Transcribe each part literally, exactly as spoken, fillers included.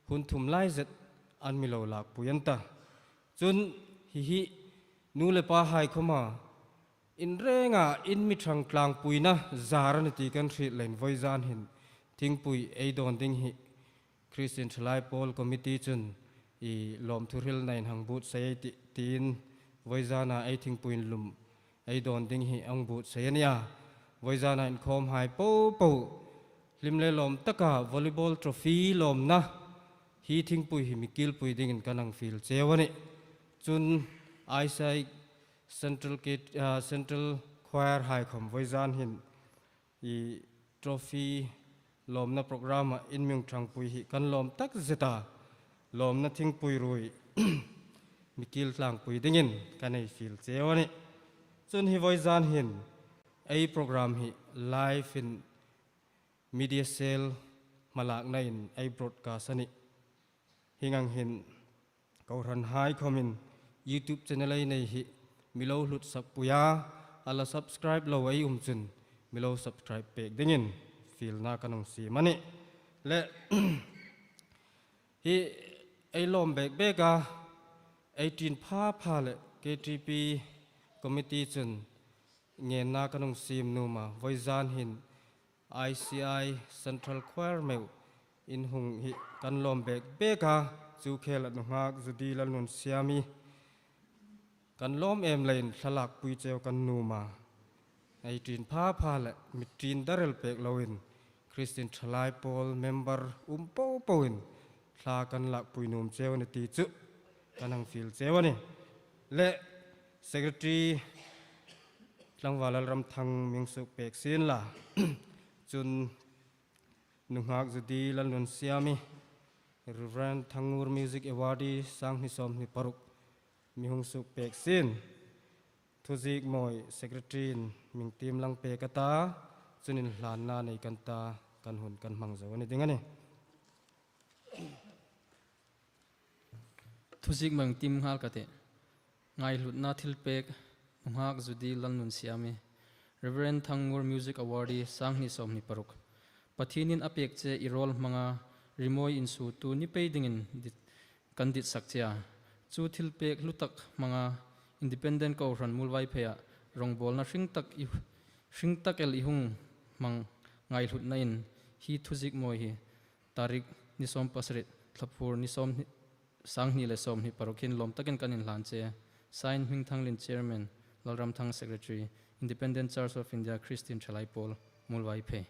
hun thum lai zet an mi lo lakpui an ta. Chun hi hi nu le pahai khawma inrenga in mi ṭhang tlangpuina zar a ni ti kan hriet leiin vawizan hin thingpui ei dawn ding hi Christian Thalai Pawl Committee chun i lawmthu hrilna in hang buotsai ei tih tiin vawizana ei thingpui inlum ei dawn ding hi hang buotsai a nih a. Vawizana inkhawmhai popo hlim le lawm taka volleyball trophy lawmna hi thingpui hi mi kilpui dingin kan hang fiel cheu a nih. Chun I C I Central Kit, ah, Central Choir hai khawm vawizan hin i trophy lawmna program-a in mi hung ṭhangpui hi kan lawm tak zet a, lawmna thingpui ruoi mi kil tlangpui dingin kan hei fiel cheu a nih. Chun hi vawizan hin ei program hi live-in media cell hmalakna in ei broadcast a nih. Hieng ang hin kohranhai khawmin YouTube channel ei nei hi mi lo hlutsakpui a, a la subscribe lo ei um chun mi lo subscribe pek dingin fielna kan hung siem a nih. Le hi ei lawm bek bek a, ei ṭin pha pha le K T P committee chun ngenna kan hung siem nuom a, vawizan hin I C I Central Choir meu in hung hi kan lawm bek bek a, chu khela nunghak Judy Lalnunsiami kan lawm em leiin thlalakpui cheu kan nuom a. Ei ṭin pha pha le mi ṭin darel pek loin Christian Thalai Pawl member um popoin thla kan lakpui nuom cheu a nih ti chu kan hang fiel cheu a nih. Le secretary Tlangval Lalramthang mi hung suk pek sien la. Chun nunghak Judy Lalnunsiami, Reverend Thangngur Music Awardee sanghni sawmhni paruk mi hung suk pek sien. Thuziek mawi secretary-in mi tiem lang pek a ta, chun inhlanna nei kan ta, kan hun kan hmang zo a ni ding a nih. Thuziek mawi tiem nghal ka tih. Ngaihlutna thilpek, nunghak Judy Lalnunsiami, Reverend Thangngur Music Awardee sanghni sawmhni paruk. Pathienin a pek che i rawl hmanga rimawi insuotu ni pei dingin dit, kan ditsak che a. Chu thilpek hlu tak hmanga Independent Kohran Muolvaipheia rongbawlna hring tak i, hring tak el i hung hmang ngaihlutna in hi thuziek mawi hi tarik ni sawm pasari Thlaphur ni sawmhni, sanghni le sawmhni paruk hin lawm takin kan inhlan che. Sign, Hmingthanglien, Chairman, Lalramthang, Secretary, Independent Church of India Christian Thalai Pawl, Muolvaiphei.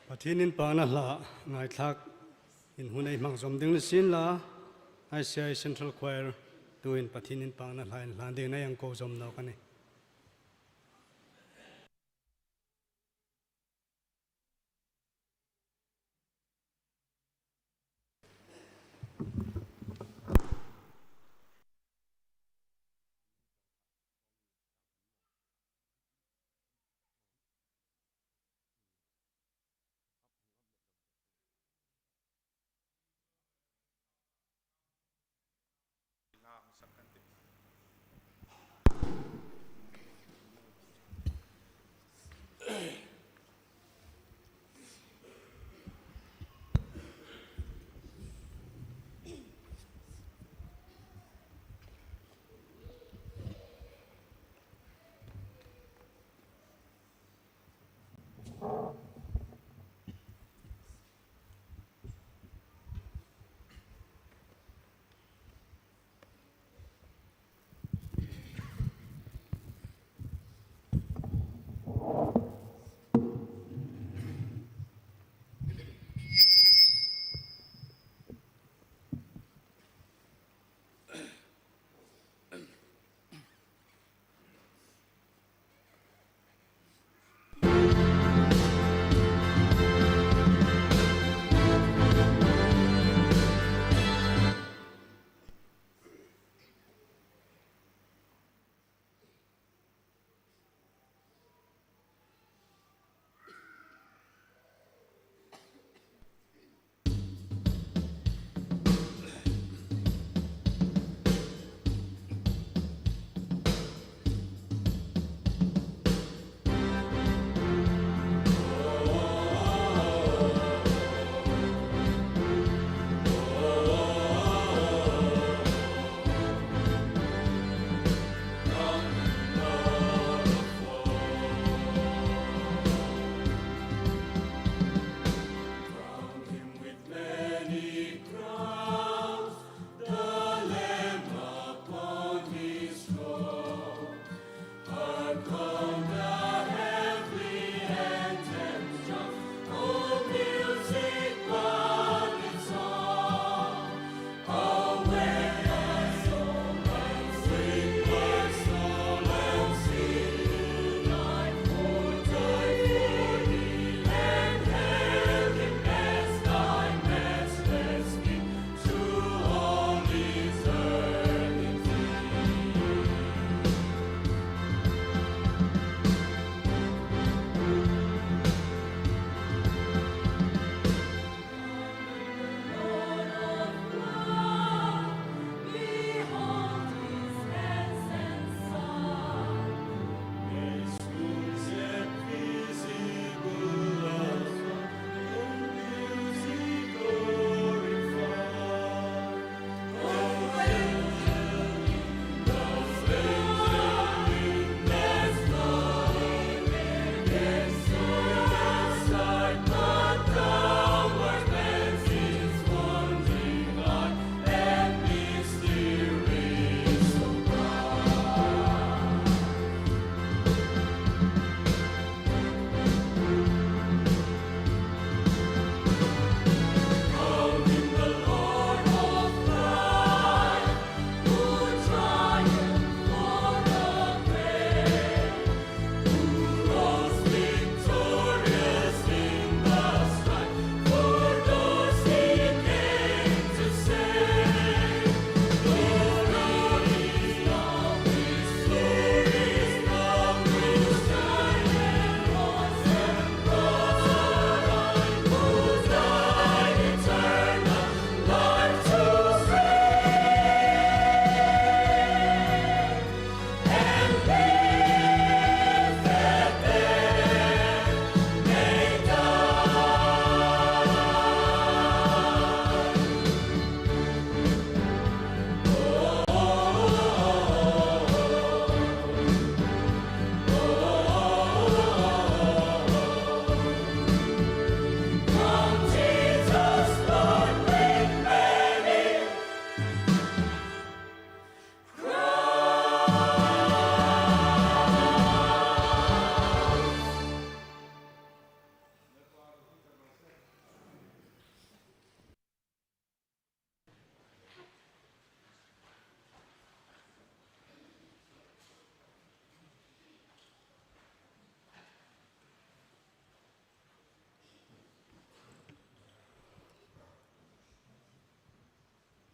Pathien inpakna hla ngaithlak in hun ei hmang zawm ding ni sien la, I C I Central Choir tuhin Pathien inpakna hla inhlan dingin ei hang ko zawm nawk a nih.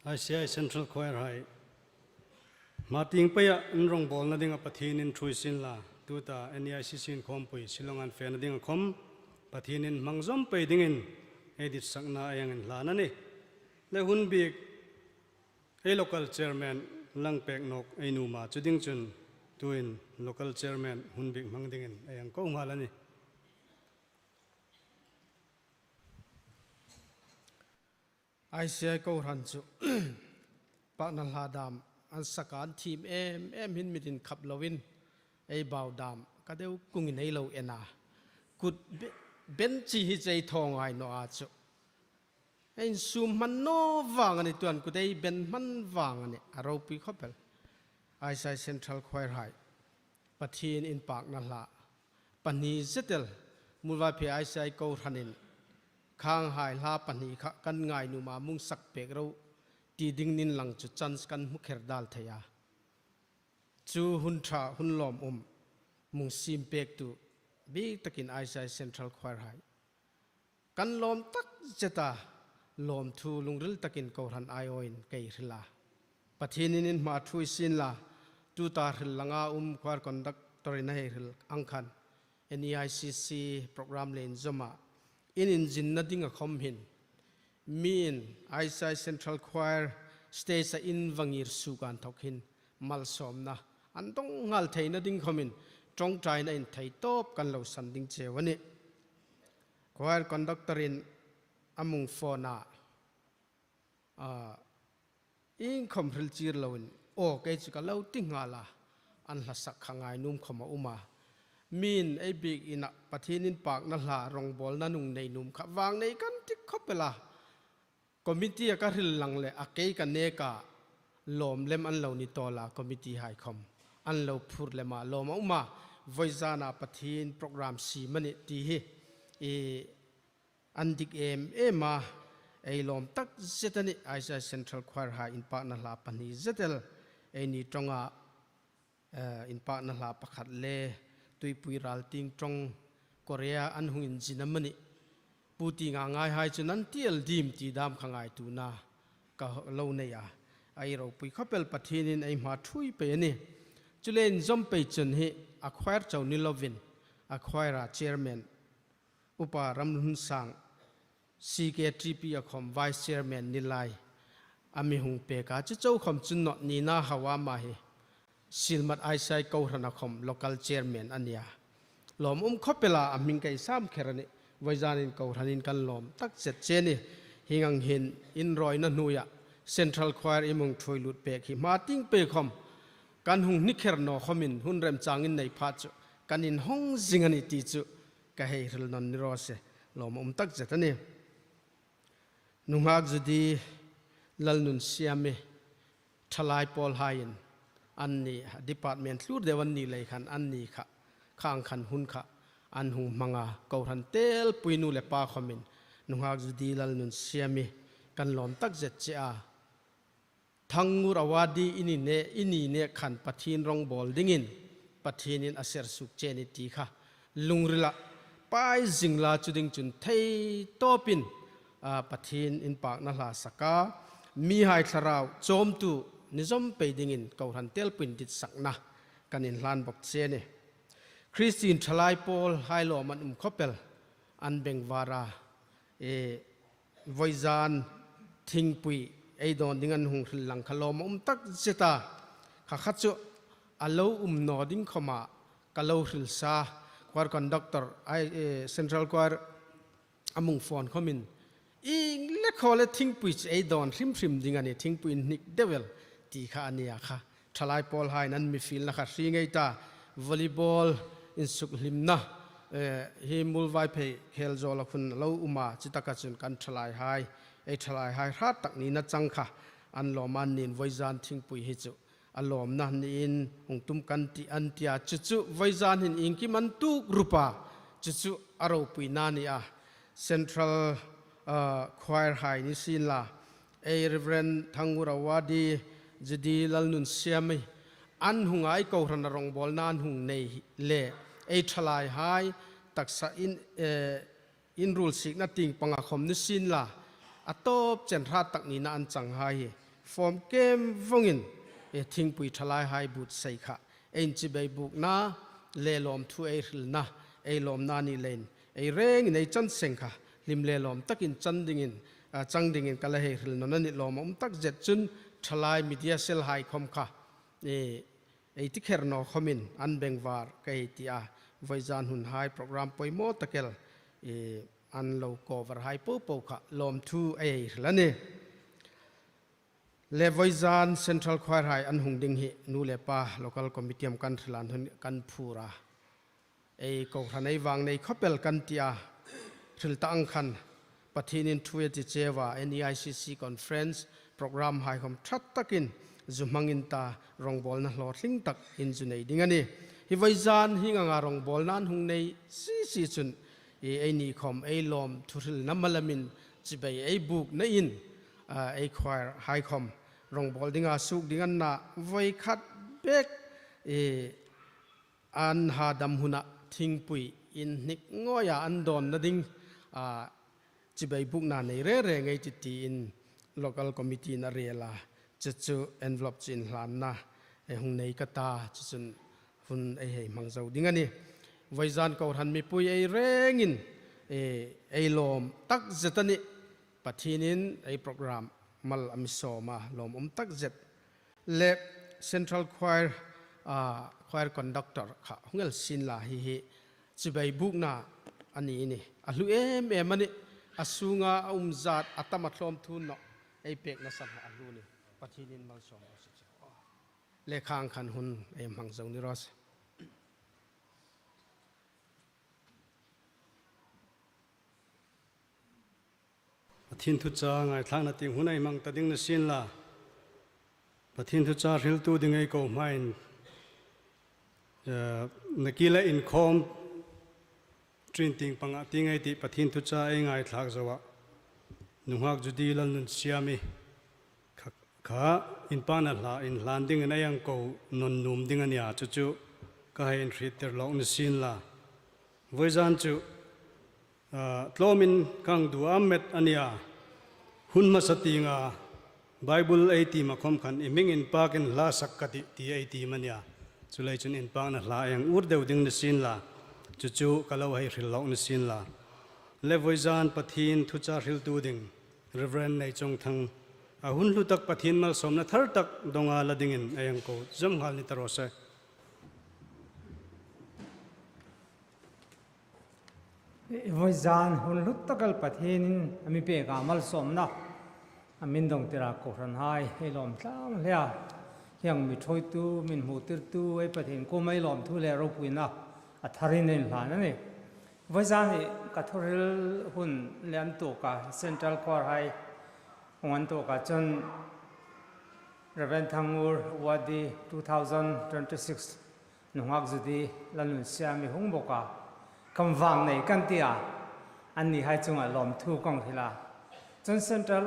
I C I Central Choir hai hma tieng peia an rawngbawlna dinga Pathienin ṭhuoi sien la, tuta N E I C C inkhawmpui Shillong an fena dinga khawm Pathienin hmang zawm pei dingin ei ditsakna ei hang inhlan a nih. Le hun bik ei local chairman lang pek nawk ei nuom a, chu ding chun tuin local chairman hun bik hmang dingin ei hang ko nghal a nih. I C I kohran chu pakna hla dam an sak a, an thiem em em hin mit inkhap loin ei bau dam ka deu kungin ei lo en a. Kut be-, ben chi hi chu ei thaw ngai naw a chu. Ei insum hman naw vang a nih, tuan kut ei ben hman vang a nih, a ropui khawp el. I C I Central Choir hai Pathien inpakna hla pahni zet el, Muolvaiphei I C I kohranin khang hai hla pahni kha kan ngainuom a, hung sak pek ro ti ding ning lang chu chance kan hmu kher dal thei a. Chu hun ṭha, hun lawmum hung siem pektu bik takin I C I Central Choir hai kan lawm tak zet a, lawmthu lungril takin kohran aiawin ka hril a. Pathienin in hma ṭhuoi sien la, tuta hril langa um choir conductor-in a hei hril ang khan, N E I C C program le inzawma in inzinna dinga khawm hin, mi'n I C I Central Choir stage-a in va ngir suok a inthawk hin malsawmna an dong nghal theina ding khawmin ṭawngṭaina inthei tawp kan lo san ding cheu a nih. Choir conductor-in a hung phone a, a, iengkhawm hril chir loin, aw, kei chu ka lo ti nghal a, an hla sak kha ngainuom khawm a um a. Mi'n ei biekin a Pathien inpakna hla rawngbawlna hung nei nuom kha vang nei kan ti khawp el a. Committee-a ka hril lang le a kei ka neka lawm lem an lo ni tawl a, committee hai khawm an lo phur lem a, lawm a um a, vawizana Pathien program siem a nih ti hi, i, an dik em em a, ei lawm tak zet a nih. I C I Central Choir hai inpakna hla pahni zet el, eini ṭawnga, eh, inpakna hla pakhat le Tuipui Raltieng ṭawng Korea an hung inzin amanih, Pu Tienga ngai hai chun an ti el dim ti dam kha ngaituona ka lo nei a, ei ropui khawp el, Pathienin ei hma ṭhuoi pei a nih. Chu le inzawm pei chun hi a choir chau ni lovin, a choir-a chairman Upa Ramlhunsang, C K T P-a khawm vice chairman ni lai a mi hung pek a, chu chau khawm chu nawh nina hau a, ama hi Silmat I C I kohrana khawm local chairman a nih a. Lawm um khawp el a, a hming ka hei sam kher a nih. Vawizanin kohranin kan lawm tak zet che a nih. Hieng ang hin inrawina hnuoia Central Choir i hung ṭhuoi lut pek hi hma tieng pei khawm kan hung hni kher naw khawmin hun remchang in nei pha chu kan inhawng zing a nih ti chu ka hei hril nawn ni raw se, lawm a um tak zet a nih. Nunghak Judy Lalnunsiami, thalai pawl haiin anni department thlur deu an ni lei khan anni kha khang khan hun kha an hung hmang a, kohran telpui nu le pa khawmin Nunghak Judy Lalnunsiami kan lawm tak zet che a. Thangur Awadi i ni ne, i ni ne khan Pathien rawngbawl dingin Pathienin a ser suok che a nih ti kha lungrila pai zing la, chu ding chun thei tawpin, a, Pathien inpakna hla sak a, mihai thlarau chawmtu ni zawm pei dingin kohran telpuiin ditsakna kan inhlan bawk che a nih. Kristien thalai pawl hai lawm an um khawp el, an bengvar a, e, vawizan thingpui ei dawn ding an hung hril lang kha lawm a um tak zet a. Kha kha chu a lo um naw ding khawma ka lo hril sa, choir conductor, ai, eh, Central Choir a mi hung phone khawmin, ieng le khaw le thingpui chu ei dawn hrim hrim ding a nih, thingpui inhnik deu el ti kha a nih a kha. Thalai pawl haiin an mi fielna kha hre ngei ta, volleyball insukhlimna, eh, hi Muolvaiphei khel zawla khun lo um a, chu taka chun kan thalai hai, ei thalai hai hrat tak nina chang kha an lawm a, anni'n vawizan thingpui hi chu a lawmna niin hung tum kan tih an ti a, chu chu vawizan hin iengkim an tuok rup a, chu chu a ropuina a nih a. Central, ah, Choir hai ni sien la, ei Reverend Thangur Awadi, Judy Lalnunsiami, an hung a, ei kohrana rawngbawlna an hung nei le ei thalai hai taksa in, eh, inruolsikna tieng panga khawm ni sien la, a tawp chen hrat tak nina an chang hai hi form kem vawngin, e, thingpui ṭhalaihai buotsai kha, ei chibai bukna le lawmthu ei hrilna, ei lawmna ni leiin, ei rengin ei chan seng kha hlim le lawm takin chan dingin, a, chang dingin ka la hei hril nawn a nih. Lawm a um tak zet chun ṭhalai media cell hai khawm kha, e, ei ti kher naw khawmin an bengvar ka hei ti a, vawizan hunhai program poimaw tak el, e, an lo cover hai popo kha lawmthu ei hei hril a nih. Le vawizan Central Choir hai an hung ding hi nu le pa local committee am kan hril an hun kan phur a. Ei kohran ei vang nei khawp el kan ti a. Hril ta ang khan Pathienin thu ei ti cheu a, N E I C C conference program hai khawm ṭha takin zu hmangin ta, rongbawlna hlawtling tak in zu nei ding a nih. Hi vawizan hieng anga rongbawlna an hung nei si si chun, e, eini khawm ei lawmthu hrilna malamin chibai ei bukna in, a, ei choir hai khawm rongbawl dinga suok ding an na, voi khat bek, e, an hadam huna thingpui inhnik ngawia an dawnna ding, a, chibai bukna nei reng reng ei tih tiin local committee-in a rel a, chu chu envelope chu inhlanna, e, hung nei ka ta, chu chun hun ei hei hmang zo ding a nih. Vawizan kohran mipui ei rengin, e, ei lawm tak zet a nih. Pathienin ei program mal a mi sawm a, lawm um tak zet. Le Central Choir, a, choir conductor kha hung el sien la, hi hi chibai bukna a ni a nih. A hlu em em a nih. A sunga a um zat a tam a tlawm thu naw ei pekna san a hlu a nih. Pathienin malsawm raw se. Chu le khang khan hun ei hmang zo ni raw se. Pathien thuchah ngaithlakna tieng hun ei hmang ta ding ni sien la. Pathien thuchah hriltu ding ei ko hmain, eh, nakie le inkhawm ṭin tieng panga tieng ei tih Pathien thuchah ei ngaithlak zo a. Nunghak Judy Lalnunsiami kha, kha inpakna hla inhlan dingin ei hang ko nawn nuom ding a nih a, chu chu ka hei inhriettir lawk ni sien la. Vawizan chu, a, tlawmin ka hang duo met a nih a. Hun hmasa tienga Bible ei tiem a khawm khan i hming inpakin hla sak ka tih ti ei tiem a nih a. Chuleiin chun inpakna hla ei hang ur deu ding ni sien la. Chu chu ka lo hei hril lawk ni sien la. Le vawizan Pathien thuchah hriltu ding Reverend Neichawngthang, a hun hlu tak Pathien malsawmna thar tak donga la dingin ei hang ko zawm nghal ni ta raw se. Vawizan hun hlu tak el Pathienin a mi pek a malsawmna, a min dawngtir a kohranhai ei lawm tlang hle a. Hieng mi ṭhuoitu, min hmutirtu, ei Pathien kuoma ei lawmthu le ropuina a tharin ei inhlan a nih. Vawizan hi ka thuhril hun le an tuok a, Central Choir hai hung an tuok a chun Reverend Thangur Wadi two thousand twenty-six nunghak Judy Lalnunsiami hung bawk a, kan vang nei kan ti a, annihai chunga lawmthu kan hril a. Chun Central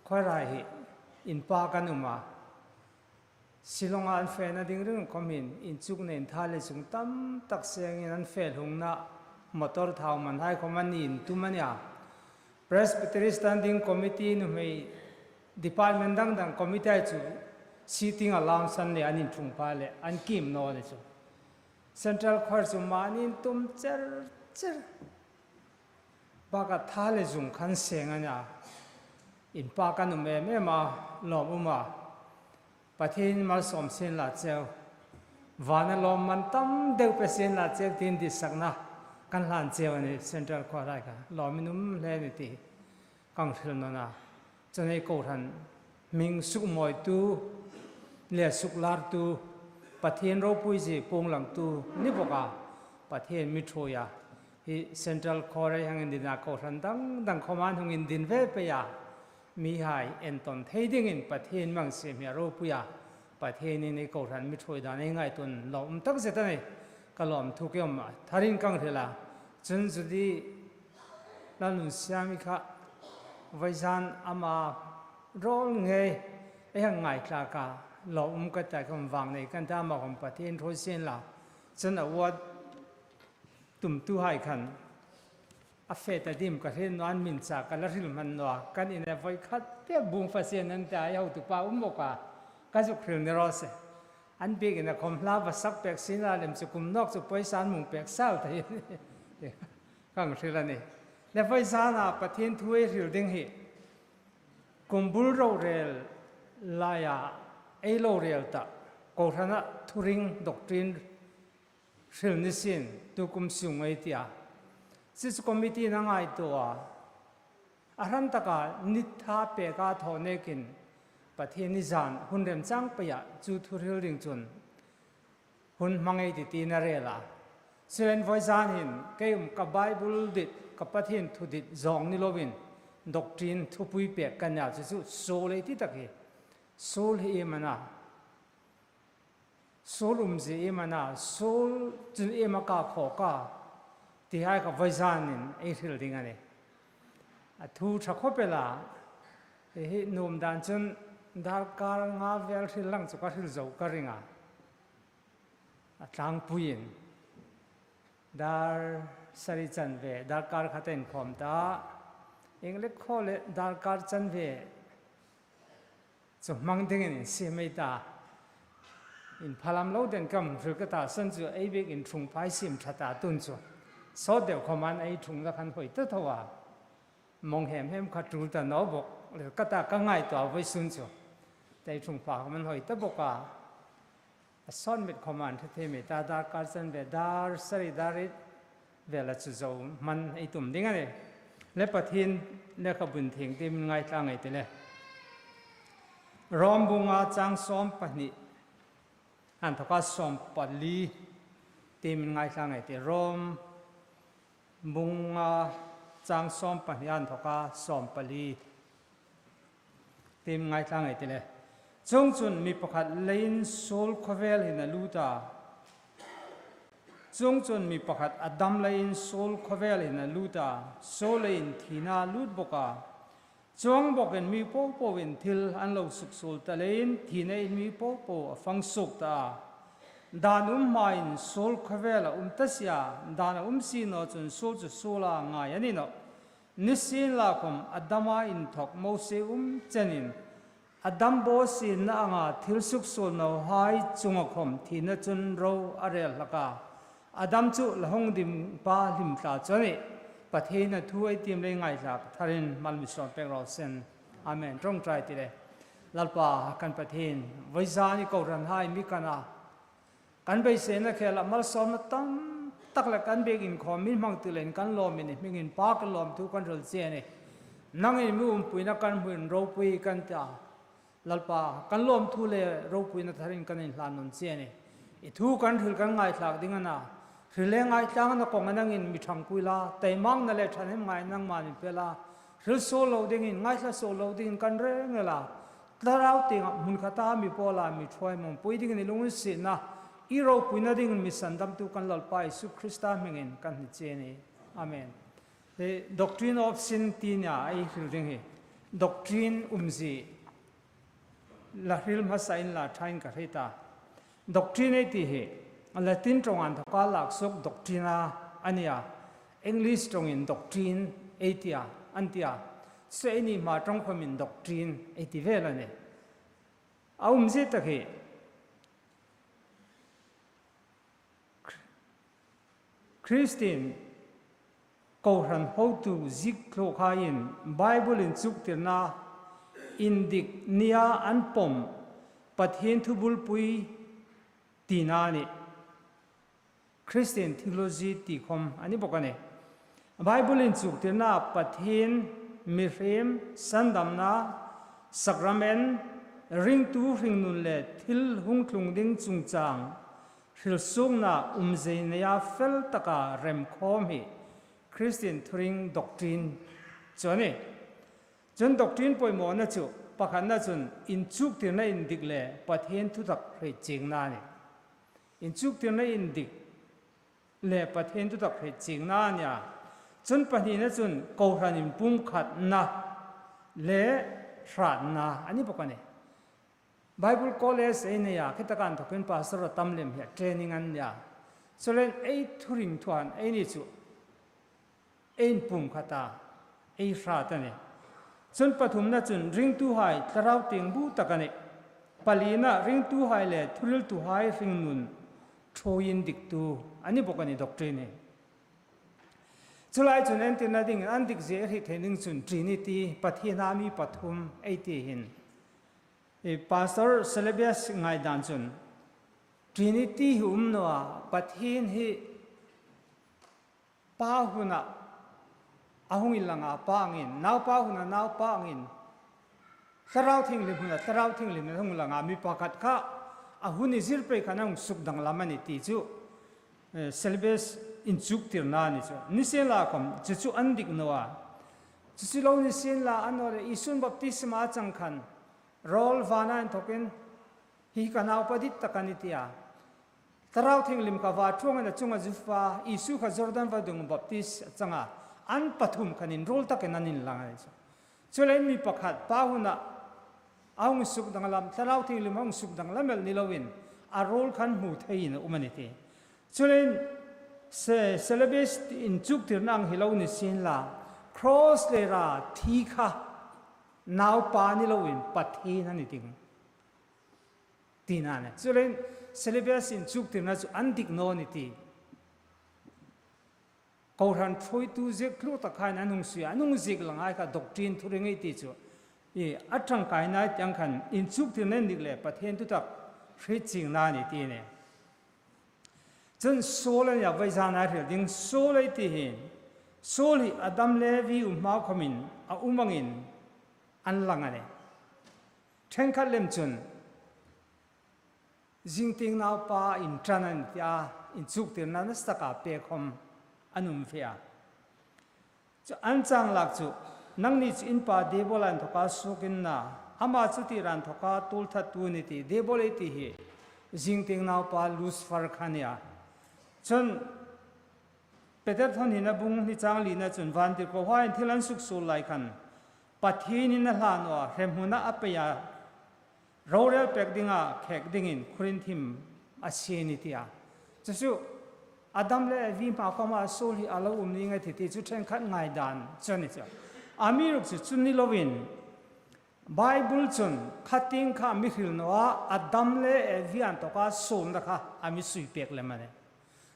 Choir hai hi inpak an um a, Shillong-a an fena ding ring khawmin inchuk nein tha le zung tam tak sengin an fe hlungna motor thau manhai khawm an intum a nih a. Presbytery Standing Committee nuhmei department dang dang committee chu sitting allowance an nei an inthung pha le an kîm naw a ni chu. Central Choir chu mani an tum cher cher. Baka tha le zung khan seng a nih a. Inpak an um em em a, lawm um a. Pathien malsawm sien la cheu. Vana lawmman tam deu pe sien la cheu tiin ditsakna kan hlan cheu a nih Central Choir hai kha. Lawmin um hle a nih ti kan hril nawn a. Chun ei kohran hming sukmawitu le suklartu, Pathien ropuizie puong langtu ni bawk a, Pathien mi ṭhuoi a. Hi Central Choir ei hang indin a, kohran dang dang khawma an hung indin ve pei a. Mihai entawn thei dingin Pathien mi hang siem hi a ropui a. Pathienin ei kohran mi ṭhuoi dan ei ngaituo lawm um tak zet a nih. Ka lawmthu keikhawm a tharin kan hril a. Chun Judy Lalnunsiami kha vawizan ama rawl ngei ei hang ngaithlak a, lawm um ka ti a, kan vang nei kan ti a, ama khawm Pathien ṭhuoi sien la. Chun award tumtuhai khan A fe ta dim ka hril naw, an min cha ka la hril hman naw a. Kan ina voi khat pek bung fa sen an ta, ei hotupa um bawk a. Ka zuk hril ni raw se. An biekin a khawm hla va sak pek sien la lem chu kum nawk chu pawisa an mung pek sal ta hi. Kan hril a nih. Le voi zana Pathien thu ei hril ding hi. Kum bul rorel laia ei lo rel ta. Kohrana thuring doctrine hril ni sien, tu kum sung ei tia. Chu chu committee-in a ngaituo a. A hran taka ni tha peka thaw nekin Pathien ni zan hun remchang peia chu thu hril ding chun hun hmang ei ti tiin a rel a. Chuleiin voi zan hin kei um ka Bible dit, ka Pathien thu dit zawng ni loin doctrine thupui pek ka nia chu chu suol ei ti tak hi. Suol hi iem a na. Suol umzie iem a na, suol chun iem a ka khawk a, ti hai kha voi zanin ei hril ding a nih. A thu ṭha khawp el a, hi nuom dan chun darkar nga vel hril lang chu ka hril zo ka ring a. A tlangpuiin dar sari chanve, darkar khat a inkhawm ta, ieng le khaw le darkar chanve chu hmang dingin insiem ei ta. Inphalam lo den kam hril ka ta san chu ei biekin ṭhungpha ei siem ṭha ta tun chu. Sawt deu khawmin ei ṭhungna khan hawi ta tho a. Mawng hem hem kha tul ta naw bawk. Le ka ta ka ngaituo a vawisun chu. Ei ṭhungpha khawmin hawi ta bawk a. A sawt met khawmin ṭha thei mi ta, darkar chanve, dar sari dar riet vela chu zo hman ei tum ding a nih. Le Pathien lekhabun thieng tiemin ngaithla ngei ti le. Rom bung nga chang sawm pahni inthoka sawm pali tiemin ngaithla ngei ti. Rom bung nga chang sawm pahni inthoka sawm pali. Tiemin ngaithla ngei ti le. Chuongchun mi pakhat leiin suol khawvel hin a lut a. Chuongchun mi pakhat Adam leiin suol khawvel hin a lut a. Suol leiin thina a lut bawk a. Chuong bawkin mi popoin thil an lo suksuol ta leiin thinain mi popo a fang suok ta a. Dan um hmain suol khawvel a um ta si a. Dan a um si naw chun suol chu suola ngai a ni nawh. Nisienlakhawm Adama inthawk Mosie um chenin Adam bawsietna anga thil suksuolnahai chunga khawm thina chun ro a rel hlak a. Adam chu la hung dim pa hlim tla chu a nih. Pathienin a thu ei tiem lei ngaithlak tharin mal mi sawm pek raw se. Amen. Ṭawngṭai ti le. Lalpa kan Pathien, voi zan i kohranhai mi kan a, kan beiseina khela malsawmna tam tak le kan biekin khawm mi hmang ti leiin kan lawm a nih, hmingin Pa kan lawmthu kan hril che a nih. Nangin mi umpuina kan hmuin ropui kan ti a. Lalpa, kan lawmthu le ropuina tharin kan inhlan nawn che a nih. I thu kan hril kan ngaithlak ding a na. Hril le ngaithlak a na kawng a nangin mi ṭhangpui la, taimangna le ṭhahnemngai nangman mi pe la. Hril suol lo dingin, ngaithla suol lo dingin kan reng el a. Thlarau tienga hmun khata mi pawl a mi ṭhuoi mawmpui dingin i lunginsietna, i ropuina dingin mi sandamtu kan Lalpa Isu Krista hmingin kan hni che a nih. Amen. Hi Doctrine of Sin ti nia ei hril ding hi. Doctrine umzie. La hril hmasa inla ṭhain ka hriet a. Doctrine ei ti hi Latin ṭawnga inthoka lak suok doctrina a nia. English ṭawngin doctrine ei ti a, an ti a. Chu eini hma ṭawng khawmin doctrine ei ti vel a nih. A umzie tak hi Kristien kohran hotu ziek thluk haiin Bible inchuktirna indik nia an pawm Pathien thu bulpui tina a nih. Christian theology ti khawm a ni bawk a nih. Bible inchuktirna Pathien, mihriem, sandamna, sakramen, ringtu hringnun le thil hung tlung ding chungchang hrilsuokna umzie neia fel taka remkhawm hi Christian thuring doctrine chu a nih. Chun doctrine pawimawna chu pakhatna chun inchuktirna indik le Pathien thutak hriet chiengna a nih. Inchuktirna indik le Pathien thutak hriet chiengna a nia. Chun pahnina chun kohran inpumkhatna le hratna a ni bawk a nih. Bible College ei nei a, khitaka inthokin pastor a tam lem hi a training an nia. Chuleiin ei thuring thuin eini chu ei inpumkhat a, ei hrat a nih. Chun pathumna chun ringtuhai thlarau tieng bu tak a nih. Palina ringtuhai le thuhriltuhai hringnun ṭhuoi indiktu a ni bawk a nih doctrine hi. Chu lai chun entirna dingin an dikzie hriet theina ding chun Trinity, Pathien a mi pathum ei ti hin, i Pastor Celebes ngaidan chun Trinity hi um naw a, Pathien hi Pa huna a hung inlang a, Pa angin, Naupa huna Naupa angin, Thlarau Thienghlim huna Thlarau Thienghlimin a hung lang a, mi pakhat kha a hun i zir pei khan a hung sukdanglam a nih ti chu, eh, Celebes inchuktirna a ni chu. Nisienlakhawm chu chu an dik naw a. Chu chu lo nisienla, annawleh Isun baptisma a chang khan, rawl vana inthokin, "Hi ka naupa dit tak a nih," tia, Thlarau Thienghlim kha va ṭhuongin a chunga zuk fak a, Isu kha Jordan vadung baptis a chang a, an pathum khan inruol takin an inlang a ni chu. Chuleiin mi pakhat Pa huna a hung sukdanglam, Thlarau Thienghlim a hung sukdanglam el ni loin, a ruol khan hmu theiin a um a nih ti. Chuleiin Se-, Celebes inchuktirna ang hi lo nisienla, Cross lera thi kha Naupa ni loin Pathien a ni ding tina a nih. Chuleiin Celebes inchuktirna chu an dik naw a nih ti. Kohran ṭhuoitu ziek thlur takhaiin an hung sui a, an hung ziek langhai kha doctrine thuring ei ti chu, i, a ṭangkai nai tieng khan inchuktirna indik le Pathien thutak hriet chiengna a nih ti a nih. Chun Saul a nih a, vawisuna hril ding Saul ei ti hi, Saul hi Adam le Evi um hma khawmin a um angin an lang a nih. Ṭhenkhat lem chun zingtieng naupa inṭan a nih tia inchuktirna nasa taka pek khawm an um ve a. Chu an chang lak chu, "Nangni chu in pa Diabola inthoka suok in na, ama chu tir inthoka tuolthattu a nih," ti, Diabol ei ti hi zingtieng naupa Lucifer kha a nih a. Chun Peter thawn hnina bung hni chang lina chun, "Vantirkohaiin thil an suksuol lai khan Pathienin a hlan naw a, hremhmuna a pei a, rorel pek dinga khek dingin khurin thim a sie a nih," tia. Chu chu Adam le Evi hma khawma Saul hi a lo um ni ngei ti, ti chu ṭhenkhat ngaidan chu a ni chu. Amiruokchu chu ni loin, Bible chun kha tieng kha a mi hril naw a, Adam le Evi inthoka suolna kha a mi sui pek lem a nih.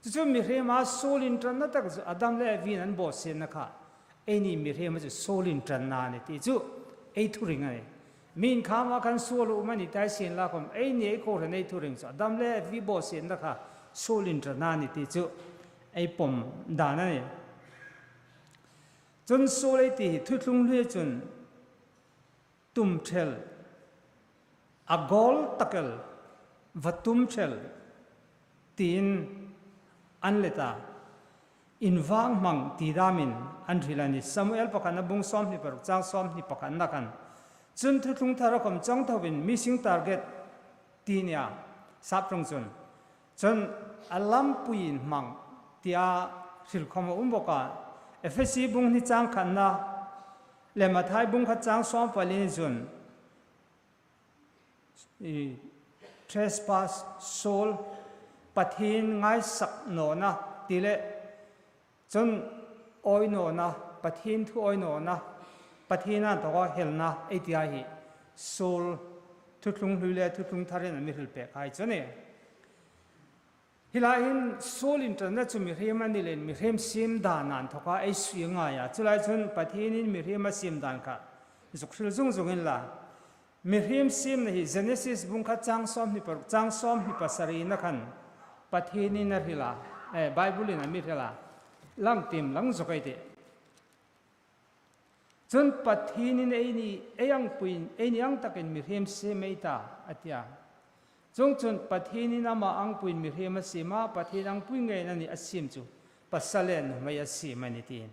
Chu chu mihriema suol inṭanna tak chu Adam le Eviin an bawsietna kha, eini mihriema chu suol inṭanna a nih ti chu ei thuring a nih. Mi'n khama khan suol a um a ni ta sienlakhawm, eini ei kohran ei thuring chu Adam le Evi bawsietna kha suol inṭanna a nih ti chu ei pawm dan a nih. Chun Saul ei ti hi thuthlung hlui chun tum thel, a gol tak el, va tum thel, tiin an let a, invang hmang ti damin an hril a nih. Samuel pakhatna bung sawmhni paruk chang sawmhni pakhatna khan, chun thuthlung thara khawm chang thoin missing target ti a nih a, sap ṭawng chun. Chun a lampui inhmang tia hril khawm a um bawk a. Efesi bung hni chang khatna le Mathai bung khat chang sawm pali ni chun, i, trespass, suol, Pathien ngaisak nawna ti le, chun awi nawna, Pathien thu awi nawna, Pathien inthoka helna ei ti a hi Saul thuthlung hlui le thuthlung tharin a mi hril pek hai chu a nih. Hi lai hin Saul inṭanna chu mihriem a ni leiin mihriem siem dan inthoka ei sui a ngai a. Chu lai chun Pathienin mihriem a siem dan kha zuk hril zung zung inla. Mihriem siemna hi Genesis bung khat chang sawmhni paruk, chang sawmhni pasarina khan Pathienin a hril a, eh, Bible-in a mi hril a. Lang tim lang zuk ei tih. Chun Pathienin eini, ei angpuiin, eini ang takin mihriem siem ei ta, a ti a. Chuongchun Pathienin ama angpuiin mihriem a siem a, Pathien angpui ngeiin a ni a siem chu pasal le nuhmei a siem a nih tiin.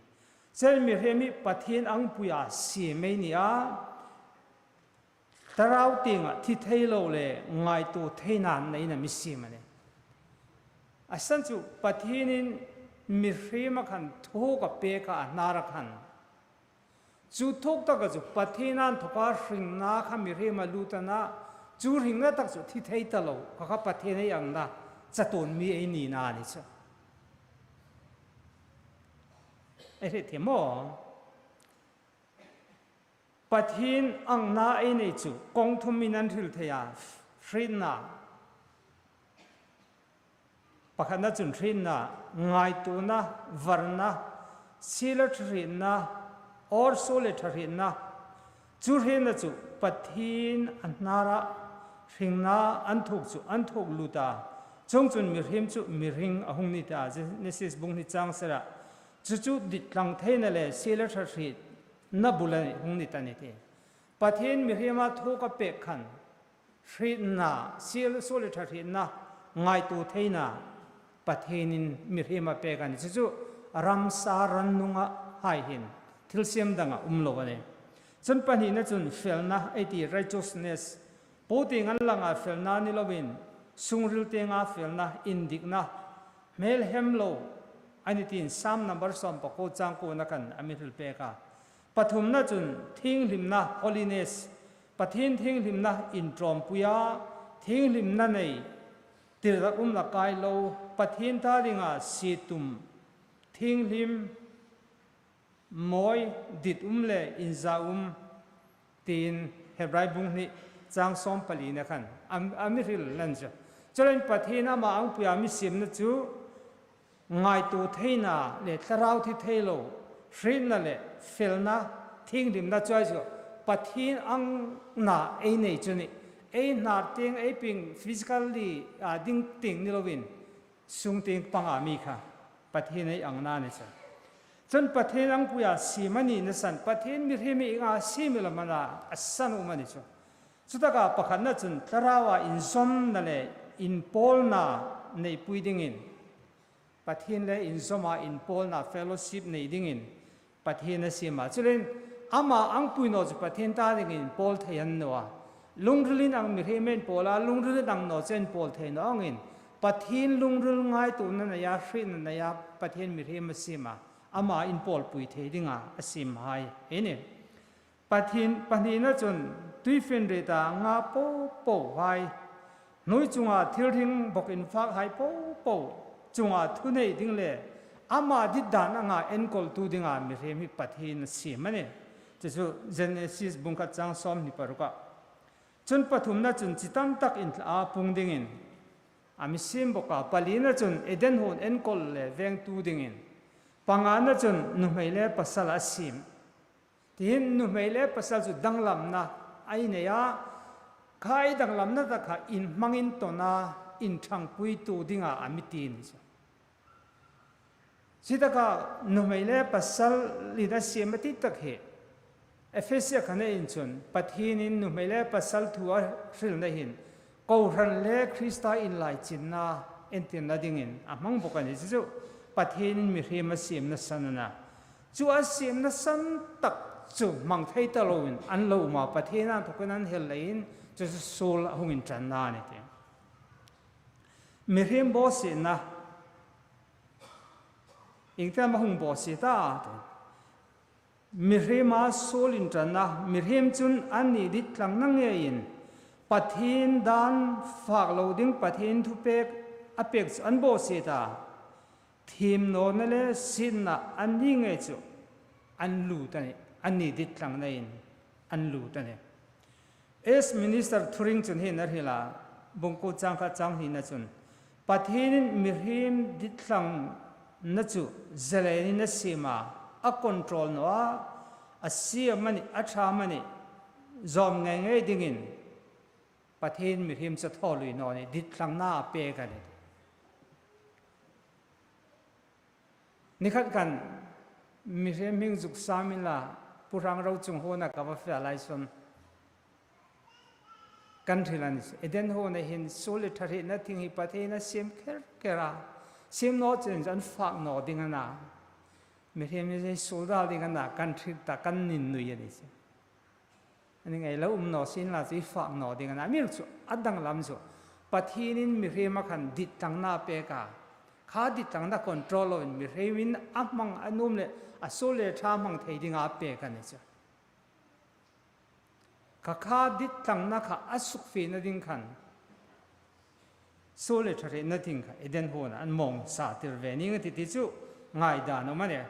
Chun mihriem hi Pathien angpuia siem ei ni a, thlarau tienga thi thei lo le ngaituo theina neiin a mi siem a nih. A san chu Pathienin mihriema khan thuok a pek a, a hnara khan. Chu thuok taka chu Pathien inthoka hringna kha mihriem a lut a na, chu hringna tak chu thi thei ta lo, kha kha Pathien ei angna chatuon mi ei nina a ni chu. Ei hriet thei maw? Pathien angna ei nei chu kawng thumin an hril thei a, hrietna. Pakhatna chun hrietna, ngaituona, varna, siela ṭhahrietna, awrsuol le ṭhahrietna. Chu hrietna chu Pathien a hnara hringna an thuok chu an thuok lut a. Chuongchun mihriem chu mihring a hung ni ta, Genesis bung hni chang sera. Chu chu dittlang theina le siela ṭhahrietna bula hung ni ta ni ti. Pathien mihriema thuok a pek khan, hrietna, sielsuol le ṭhahrietna, ngaituo theina, Pathienin mihriema pek a ni. Chu chu ramsa rannunga hai hin thilsiem danga um lo a nih. Chun pahnina chun felna, ei ti righteousness, po tieng an langa felna ni loin, sungril tienga felna, indikna, hmelhem lo a ni tiin Sam number sawm pakuo chang kuona khan a mi hril pek a. Pathumna chun thienghlimna, holiness, Pathien thienghlimna inṭawmpuia, thienghlimna nei, tirdak um la kai lo, Pathien ta dinga sie tum, thienghlim, mawi, dit um le inza um, tiin Hebrai bung hni chang sawm palina khan a, a mi hril a ni chu. Chuleiin Pathien ama angpuia mi siemna chu ngaituo theina le thlarau thi thei lo, hrietna le felna, thienghlimna chu a ni chu. Pathien angna ei nei chu ni. Ei hnar tieng, ei pieng physically a ding tieng ni loin, sung tieng panga mi kha Pathien ei angna a ni chu. Chun Pathien angpuia siem a nina san, Pathien mihriem ei nga siem el am a na, a san um a ni chu. Chutaka pakhatna chun thlaraua inzawmna le inpawlna neipui dingin, Pathien le inzawma inpawlna fellowship nei dingin Pathien a siem a. Chuleiin ama angpui naw chu Pathien ta dingin pawl thei a ni naw a. Lungrilin ang mihriem inpawl a, lungrilin ang naw chu inpawl thei naw angin, Pathien lungril ngaituona neia, hrietna neia Pathien mihriem a siem a. Ama inpawlpui thei dinga a siem hai ei nih. Pathien, pahnina chun tuifinrieta nga po po hai, hnuoi chunga thilhring bawkin fak hai po po chunga thunei ding le ama ditdan anga enkawltu dinga mihriem hi Pathien a siem a nih. Chu chu Genesis bung khat chang sawmhni paruka. Chun pathumna chun chi tam tak inthlaa pung dingin a mi siem bawk a, palina chun Eden huon enkawl le vengtu dingin, pangana chun nuhmei le pasal a siem. Tihin nuhmei le pasal chu danglamna ei nei a, kha ei danglamna ta kha inhmang intawn a, inṭhangpuitu dinga a mi ti a ni chu. Chutaka nuhmei le pasalin a siem a ti tak hi, Efesia khan ei en chun Pathienin nuhmei le pasal thu a hrilna hin, kohran le Krista inlaichinna entirna dingin a hmang bawk a ni chu. Pathienin mihriem a siemna san a na. Chu a siemna san tak chu hmang thei ta loin an lo um a, Pathien inthokin an hel leiin chu chu suol a hung inṭanna a ni ti. Mihriem bawsietna, iengtin am a hung bawsie ta ti. Mihriema suol inṭanna, mihriem chun anni ditthlangna ngeiin Pathien dan fak lo ding, Pathien thupek a pek chu an bawsie ta. Thiem nawna le sietna anni ngei chu an lut a nih, anni ditthlangnain an lut a nih. East Minister Thuring chun hi a hril a, bung kuo chang khat chang hnina chun, Pathienin mihriem ditthlang na chu zalenin a siem a, a control naw a, a sie amanih, a ṭha amanih zawm ngei ngei dingin Pathien mihriem chu a thaw lui naw a nih, ditthlang na a pek a nih. Ni khat khan mihriem hming zuk sam inla, Pu Hrang Rochung huona ka va fe lai sun. Kan hril a ni chu. Eden huona hin suol le ṭhahrietna thing hi Pathienin a siem kher kher a. Siem naw chun an fak naw ding a na. Mihriem hi suol dal ding a na, kan hril ta, kan innui a ni chu. A ni ngei lo um naw sienla chu i fak naw ding a na. Amiruokchu a danglam chu Pathienin mihriem a khan ditthlangna a pek a. Kha ditthlangna control loin mihriemin a hmang a nuom le a suol le ṭha hmang thei dinga a pek a ni chu. Kha kha ditthlangna kha a sukfiena ding khan suol le ṭhahrietna thing kha Eden huona an mawng sa tir ve ning a ti ti chu ngaidan a um a nih.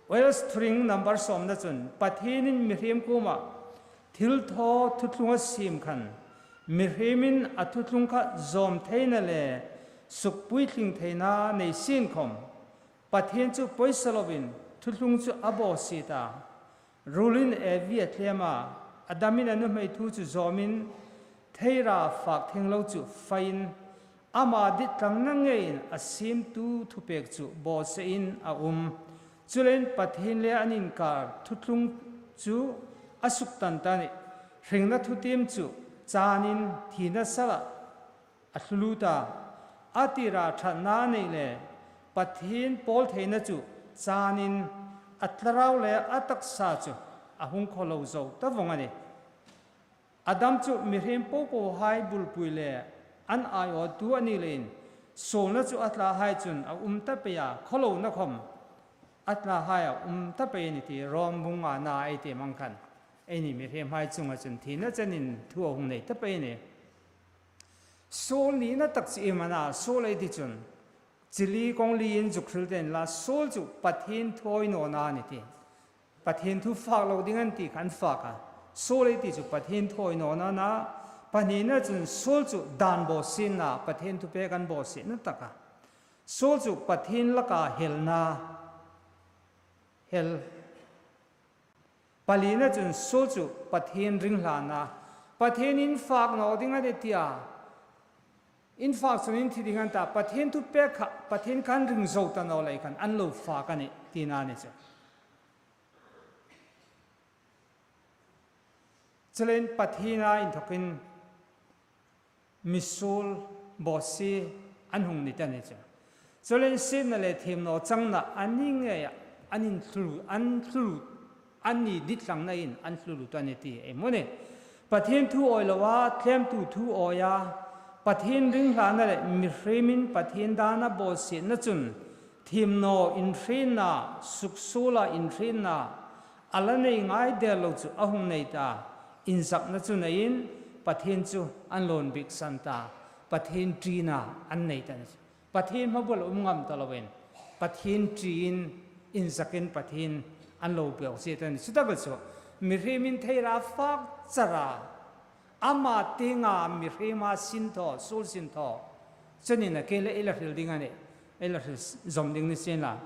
Wales Thuring number sawmna chun, Pathienin mihriem kuoma thilthaw thuthlung a siem khan, mihriemin a thuthlung kha zawm theina le sukpuitling theina nei sien khawm, Pathien chu pawisa lovin thuthlung chu a bawsiet a. Ruolin Evi a thlem a, Adamin a nuhmei thu chu zawmin, theira fak thenglo chu faiin, ama ditthlangna ngeiin a siemtu thupek chu bawsiein a um. Chuleiin Pathien le an inkar thuthlung chu a suktan ta a nih. Hringna thutiem chu chanin thina sala a thlu lut a. A tira ṭhatna nei le Pathien pawl theina chu chanin a thlarau le a taksa chu a hung khawlo zo ta vawng a nih. Adam chu mihriem popohai bulpui le an aiawtu a ni leiin, suolna chu a thlahai chun a um ta pei a, khawlona khawm a thlahai a um ta pei a nih ti Rom bung ngana ei tiem ang khan, eini mihriemhai chunga chun thina chenin thu a hung nei ta pei a nih. Suol nina tak chu iem a na, suol ei ti chun, chili kawng liin zuk hril ta inla, suol chu Pathien thawi nawna a nih ti. Pathien thu fak lo ding a nih ti kha an fak a. Suol ei ti chu Pathien thawi nawna a na, pahnina chun suol chu dan bawsietna, Pathien thupek an bawsietna tak a. Suol chu Pathien laka helna, hel. Palina chun suol chu Pathien ringhlana, Pathien in fak naw ding a nih tia, in fak chun in thi ding a nih ta, Pathien thupek kha, Pathien khan ring zo ta naw lei khan an lo fak a nih tina a nih chu. Chuleiin Pathiena inthokin misuol bawsie an hung ni ta a nih chu. Chuleiin sietna le thiemnaw changna an ni ngeia an inthlu, an thlu, an ni ditthlangnain an thlu lut a nih ti ei hmu a nih. Pathien thu awi loa, thlemtu thu awia, Pathien ringhlana le mihriemin Pathien dana bawsietna chun thiemnaw inhrietna, suksuola inhrietna, a la nei ngai der lo chu a hung nei ta, inzakna chu neiin Pathien chu an lawn biksan ta, Pathien ṭina an nei ta a nih chu. Pathien hmabula um ngam ta loin, Pathien ṭiin inzakin Pathien an lo bawsiet ta a nih. Chutaka chu mihriemin theira fak chara, ama tienga mihriema sinthaw, suol sinthaw, chunin a ke le ei la hril ding a nih, ei la hril zawm ding ni sien la.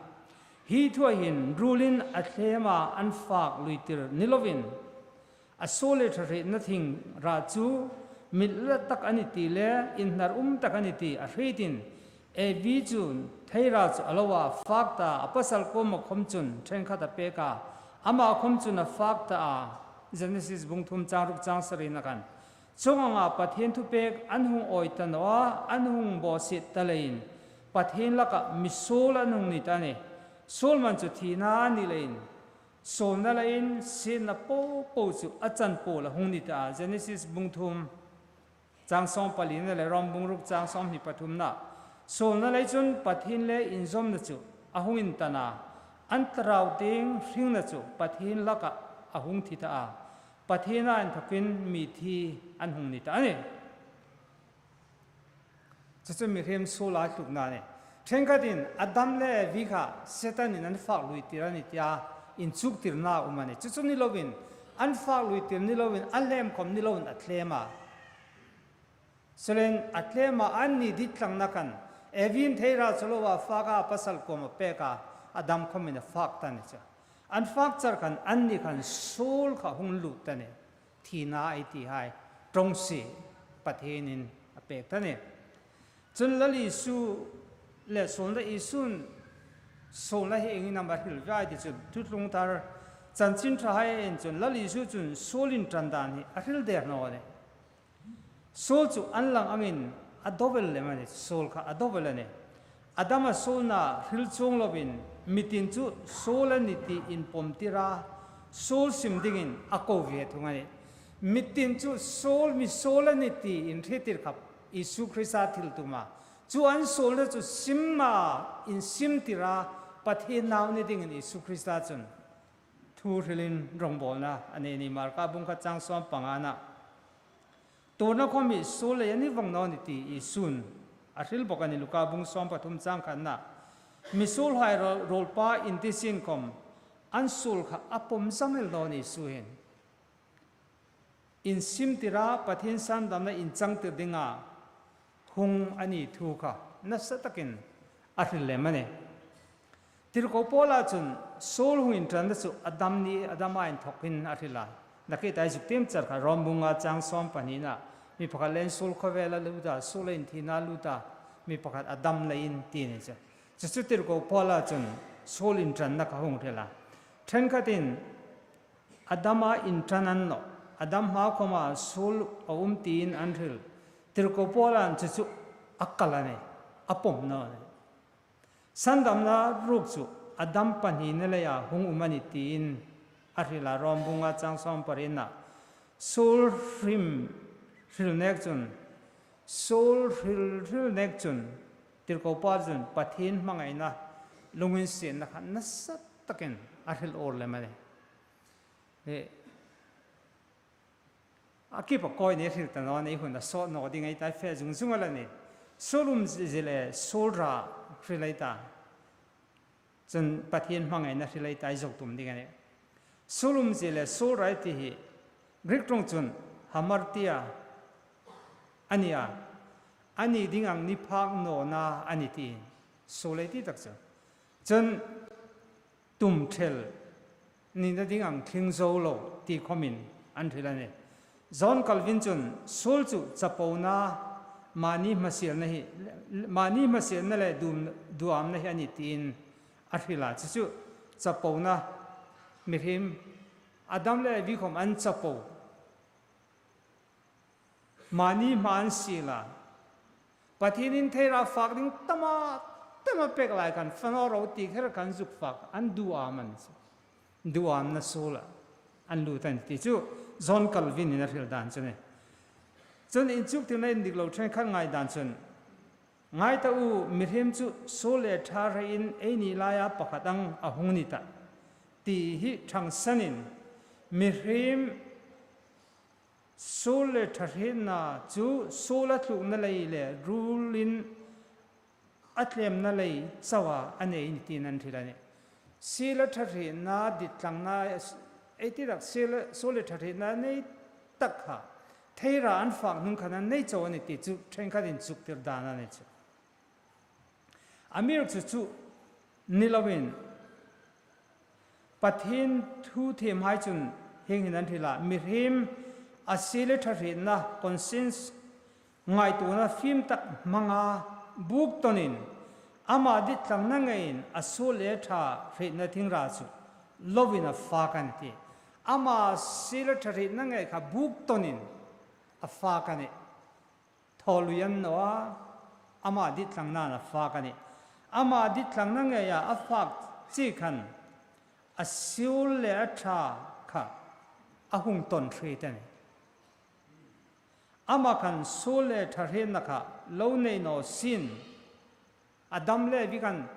Hi thua hin ruolin a thlema an fak luitir ni lovin, a suol le ṭhahrietna thingra chu mit la tak a nih ti le inhnar um tak a nih ti a hrietin, Evi chun theira chu a lo a fak ta, a pasal kuoma khom chun ṭhenkhat a pek a, ama khom chun a fak ta a, Genesis bung thum chang ruk chang sarina khan. Chuong anga Pathien thupek an hung awi ta naw a, an hung bawsiet ta leiin, Pathien laka misuol an hung ni ta a nih. Suol man chu thina a ni leiin, suolna leiin sietna popo chu a chan pawl a hung ni ta a, Genesis bung thum chang sawm palina le Rom bung ruk chang sawmhni pathumna. Suolna lei chun Pathien le inzawmna chu a hung intan a, an thlarau tieng hringna chu Pathien laka a hung thi ta a, Pathiena inthokin mithi an hung ni ta a nih. Chu chu mihriem suola tlukna a nih. Ṭhenkhatin Adam le Evi kha Setanin an fak luitir a nih tia inchuktirna a um a nih. Chu chu ni lovin, an fak luitir ni lovin, an hlem khom ni lovin a thlem a. Chuleiin a thlema an ni ditthlangna khan, Evi'n theira chu lo a fak a, pasal kuoma pek a, Adam khomin a fak ta a nih chu. An fak char khan, an ni khan suol kha hung lut ta a nih. Thina ei tihai, ṭawngsie Pathienin a pek ta a nih. Chun Lal Isu le suolna Isu'n, suolna hi iengtin am a hril ve a ti chun, Thuthlung Thar chanchin ṭhahai en chun Lal Isu chun suolin ṭan dan hi a hril der naw a nih. Suol chu an lang angin a dawvel lem a nih, suol kha a dawvel a nih. Adama suolna hril chuong lovin, mitin chu suol a nih ti inpawm tir a, suol sim dingin a ko ve thung a nih. Mitin chu suol, misuol a nih ti inhriettir kha Isu Krista thiltuma. Chu an suolna chu sim a, insim tir a, Pathien nau ni dingin Isu Krista chun thu hrilin rongbawlna a nei a nih, Marka bung khat chang sawm pangana. Tuorna khom hi suol lei a ni vawng naw a nih ti Isu'n a hril bawk a nih, Luka bung sawm pathum chang khatna. Misuolhai ruol, ruolpa inti sien khom, an suol kha a pawm zam el naw ni su hin. Insimtira Pathien sandamna inchangtir dinga hung a ni thu kha nasa takin a hril lem a nih. Tirko Paula chun Saul hung intranna chu a dam ni, a dama inthokin a hril a. Nakie ta ei zuk tiem char kha Rom bung nga chang sawm pahnina, mi pakhat le Saul khawvela lut a, Saul inthina lut a, mi pakhat a dam leiin ti ni chu. Chu chu Tirko Paula chun Saul intranna kha hung hril a. Ṭhenkhatin a dama intran a ni naw, a dam hma khawma Saul a um tiin an hril. Tirko Paula'n chu chu a kal a nih, a pawm naw a nih. Sandamna ruok chu a dam pahnina leia hung um a nih tiin a hril a, Rom bung nga chang sawm parina. Saul hrim hril nek chun, Saul hril hril nek chun, Tirko Paul chun Pathien hmangaina lunginsietna kha nasa takin a hril ur lem a nih. E, a kip a kawi ni hril ta naw ni hun a sawt naw ding ei ta fe zung zung a la nih. Saul umzie le Saul ra hril ei ta. Chun Pathien hmangaina hril ei ta ei zuk tum ding a nih. Saul umzie le Saul ra ti hi Greek ṭawng chun hamartia a ni a. A ni ding ang ni phak nawna a nih ti. Saul ei ti tak chu. Chun tumthel nina ding ang tling zo lo ti khawmin an hril a nih. John Calvin chun Saul chu chapona mani hmasielna hi, mani hmasielna le dum, duamna hi a nih tiin a hril a. Chu chu chapona, mihriem Adam le Evi khawm an chapo. Mani hma an siel a. Pathienin theira fak ding tama, tama pek lai khan fa naw ro ti kher khan zuk fak, an duam a ni chu. Duamna suola an lut a nih ti chu John Calvin-in a hril dan chu a nih. Chun inchuktirna indik lo ṭhenkhat ngai dan chun, ngai ta u, mihriem chu suol le ṭha hrein eini laia pakhat ang a hung ni tah ti hi ṭhangsanin, mihriem suol le ṭha hrietna chu suola tlukna lei le ruolin a tlemna lei chauha a nei a nih tiin an hril a nih. Suola ṭha hrietna, dittlangna, ei ti tak suola, suol le ṭha hrietna nei tak kha theira an fak hnung khan a nei chau a nih ti chu ṭhenkhat inchuktir dan a ni chu. Amiruokchu chu ni loin, Pathien thu thiemhai chun hieng hin an hril a, mihriem a suol le ṭha hrietna, conscience, ngaituona fim tak hmanga buk tawnin, ama dittlangna ngeiin a suol le ṭha hrietna thingra chu loin a fak a nih ti. Ama suol le ṭha hrietna ngei kha buk tawnin a fak a nih. Thaw lui a ni naw a, ama dittlangnain a fak a nih. Ama dittlangna ngeia a fak chie khan a suol le a ṭha kha a hung tawn hriet a nih. Ama khan suol le ṭha hrietna kha lo nei naw sien. Adam le Evi khan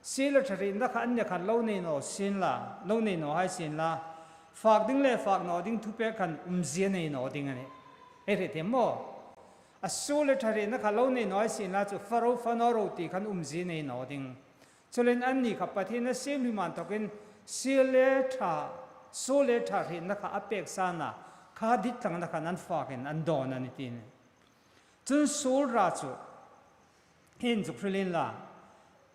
suol le ṭha hrietna kha an ni khan lo nei naw sien la, lo nei naw hai sien la, fak ding le fak naw ding thupek khan umzie nei naw ding a nih. Ei hriet thei maw? A suol le ṭha hrietna kha lo nei naw hai sien la chu fa ro, fa naw ro ti khan umzie nei naw ding. Chuleiin anni kha Pathien a siem hlim a inthokin suol le ṭha, suol le ṭha hrietna kha a pek sa a, kha dittlangna khan an fakin an dawn a nih ti a nih. Chun suol ra chu hin zuk hril inla,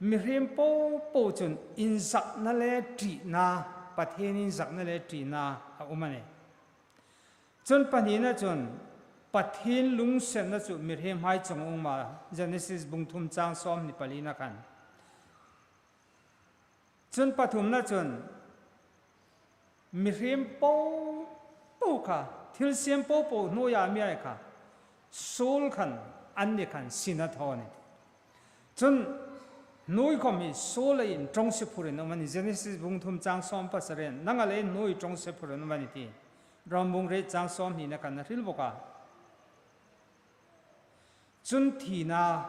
mihriem popo chun inzakna le ṭihna, Pathien inzakna le ṭihna a um a nih. Chun pahnina chun Pathien lungsenna chu mihriemhai chunga um a, Genesis bung thum chang sawmhni palina khan. Chun pathumna chun mihriem popo kha, thilsiem popo hnuoia mi hai kha, suol khan, anni khan sin a thaw a nih. Chun hnuoi khawm hi suola inṭawngse phurin a um a nih, Genesis bung thum chang sawm pasariin, nanga le hnuoi ṭawngse phurin a um a nih ti Rom bung riet chang sawmhnina khan a hril bawk a. Chun thina,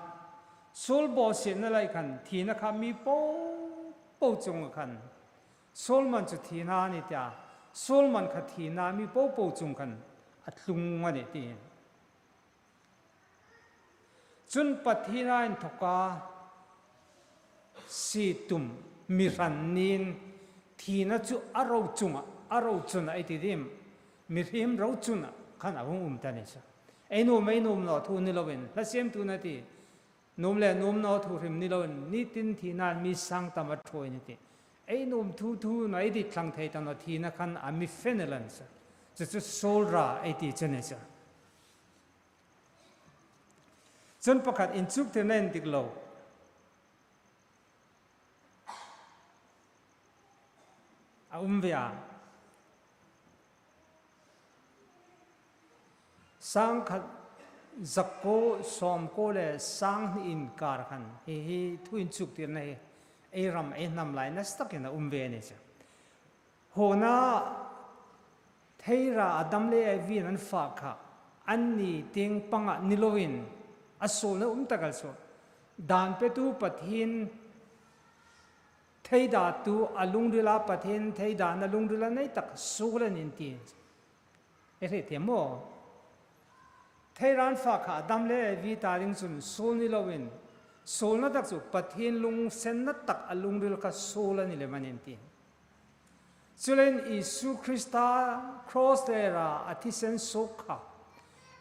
suol bawsietna lai khan thina kha mi popo chunga khan, suol man chu thina a nih tia, suol man kha thina mi popo chung khan a tlung a nih ti. Chun Pathiena inthoka sie tum, mi hran niin Thina chu a ro chunga, a ro chuna ei ti dim. Mihriem ro chuna khan a hung um ta ni chu. Ei nuom, ei nuom naw thu ni loin, hla siemtuna ti. Nuom le nuom naw thu hrim ni loin, nitin thina'n mi sang tam a ṭhuoi ni ti. Ei nuom thu thu na ei dit thlang thei ta naw thina khan a mi fe ni lan chu. Chu chu suol ra ei ti chu ni chu. Chun pakhat inchuktirna indik lo a um ve a. Sangkhat zakuo sawmkuo le sanghni inkar khan hi, hi thu inchuktirna hi ei ram ei hnam lai nasa takin a um ve ni chu. Huona theira Adam le Evi an fak kha, anni tieng panga ni loin a suolna um tak el chu. Dan petu Pathien theidatu a lungrila, Pathien theidana lungrila nei tak suol a nih an ti. Ei hriet thiem maw? Theira an fak kha Adam le Evi ta ding chun suol ni loin, suolna tak chu Pathien lunginsenna tak a lungril kha suol a ni lem a nih an ti. Chuleiin Isu Krista cross lera a thisen suok kha,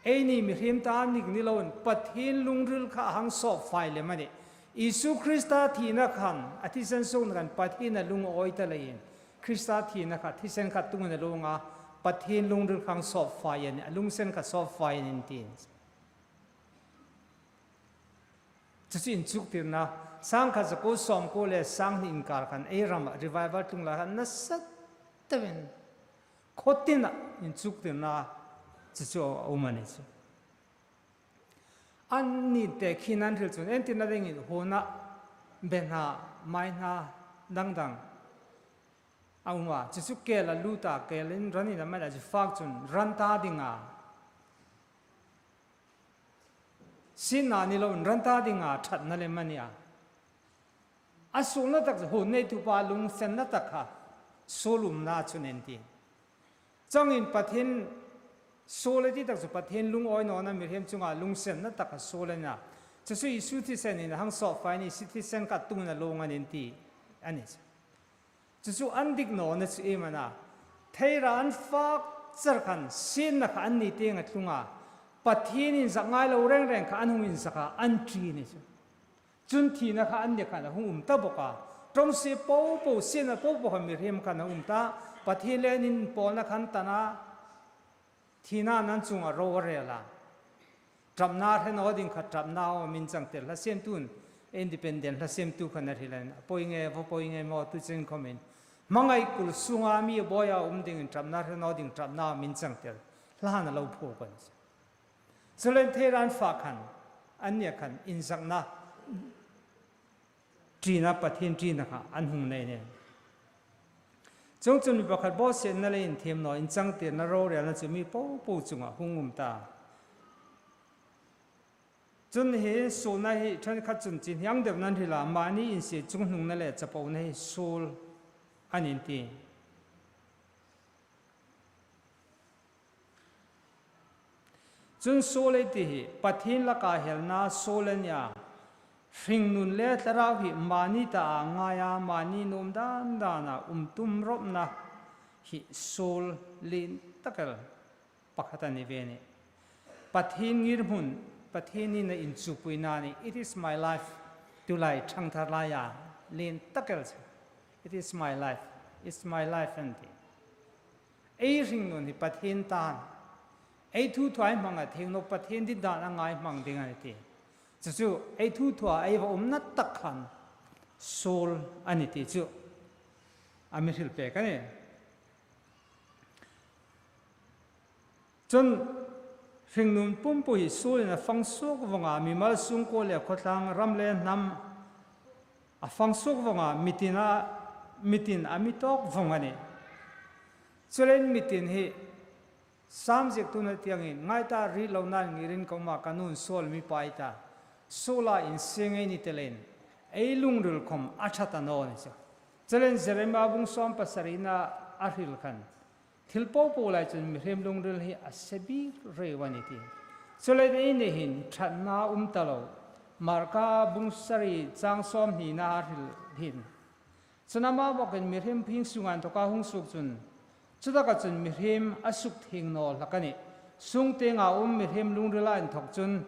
eini mihriem ta nik ni loin Pathien lungril kha a hang sawp fai lem a nih. Isu Krista thina khan, a thisen suokna khan Pathien a lungawi ta leiin, Krista thina kha thisen kha tungin a luong a, Pathien lungril kha hang sawp fai a nih, a lunginsen kha sawp fai a nih an ti. Chu chu inchuktirna, sangkhat zakuo sawmkuo le sanghni inkar khan ei rama revival tlung lai khan nasa takin, khawtina inchuktirna chu chu a um a ni chu. Anni te khi an hril chun, entirna dingin huona behna, maihna dang dang a um a. Chu chu kela lut a, kelin ranin a man a, chu fak chun ran ta dinga, sietna ni loin ran ta dinga ṭhatna lem a ni a. A suolna tak chu huon neitu pa lunginsenna tak kha suol umna chu a nih an ti. Chuongin Pathien suol a ti tak chu Pathien lungawi nawna mihriem chunga lunginsenna tak kha suol a nih a. Chu chu Isu thisenin a hang sawp fai a nih, Isu thisen kha tungin a luong a nih an ti a ni chu. Chu chu an dik nawna chu iem a na? Theira an fak char khan sietna kha anni tieng a tlung a, Pathien inzak ngai lo reng reng kha an hung inzak a, an ṭi a ni chu. Chun thina kha anni khan a hung um ta bawk a. Ṭawngsie po po, sietna po po kha mihriem khan a um ta. Pathien le an inpawlna khan tan a. Thina'n an chunga ro a rel a. Ṭapna hre naw ding kha ṭapna a min chang tel. Hla siemtu'n, independent hla siemtu khan a hril a, a pawi nge, a va pawi nge maw, tu chen khawmin. Hmangai kul sunga mi a bawi a um dingin ṭapna hre naw ding ṭapna a min chang tel. Hla han a lo phuok a ni. Chuleiin theira an fak khan, anni khan inzakna, ṭina, Pathien ṭina kha an hung nei a nih. Chuongchun mi pakhat bawsietna le inthiemnaw, inchangtirna, rorelna chu mi po po chunga hung um ta. Chun hi suolna hi ṭhenkhat chun chi hniang deuin an hril a, mani insie chunghnungna le chapona hi suol a nih an ti. Chun suol ei ti hi Pathien laka helna suol a nih a, hringnun le thlarau hi mani ta a ngai a, mani nuom dan dana um tum rawpna hi suol lien tak el pakhat a ni ve a nih. Pathien ngirhmun, Pathienin a inchupuina a nih. It is my life. Tulai ṭhangthar laia lien tak el chu. It is my life. It's my life an ti. Ei hringnun hi Pathien ta a nih. Ei thu thua ei hmang a thei naw, Pathien dit dan a ngai hmang ding a nih ti. Chu chu ei thu thua ei va umna tak khan suol a nih ti chu a mi hril pek a nih. Chun hringnun pumpui hi suolin a fang suok vawng a, mimal sungkuo le khawtlang, ram le hnam a fang suok vawng a, mitin a, mitin a mi tawk vawng a nih. Chuleiin mitin hi Sam ziektu'n a ti angin, ngai ta, rit lo nan ngirin ka um a, ka nu'n suol mi pai ta. Suola insie ngei ni ta leiin, ei lungril khom a ṭha ta naw ni chu. Chuleiin Jeremia bung sawm pasarina a hril khan, thil po po lai chun mihriem lungril hi a se bik reu a nih ti. Chuleiin eini hin ṭhatna um ta lo. Marka bung sari chang sawmhnina a hril hin, Chun ama bawkin mihriem hming sunga inthawka hung suok chun, chutaka chun mihriem a sukthieng naw hlak a nih. Sungtienga um mihriem lungrila inthawk chun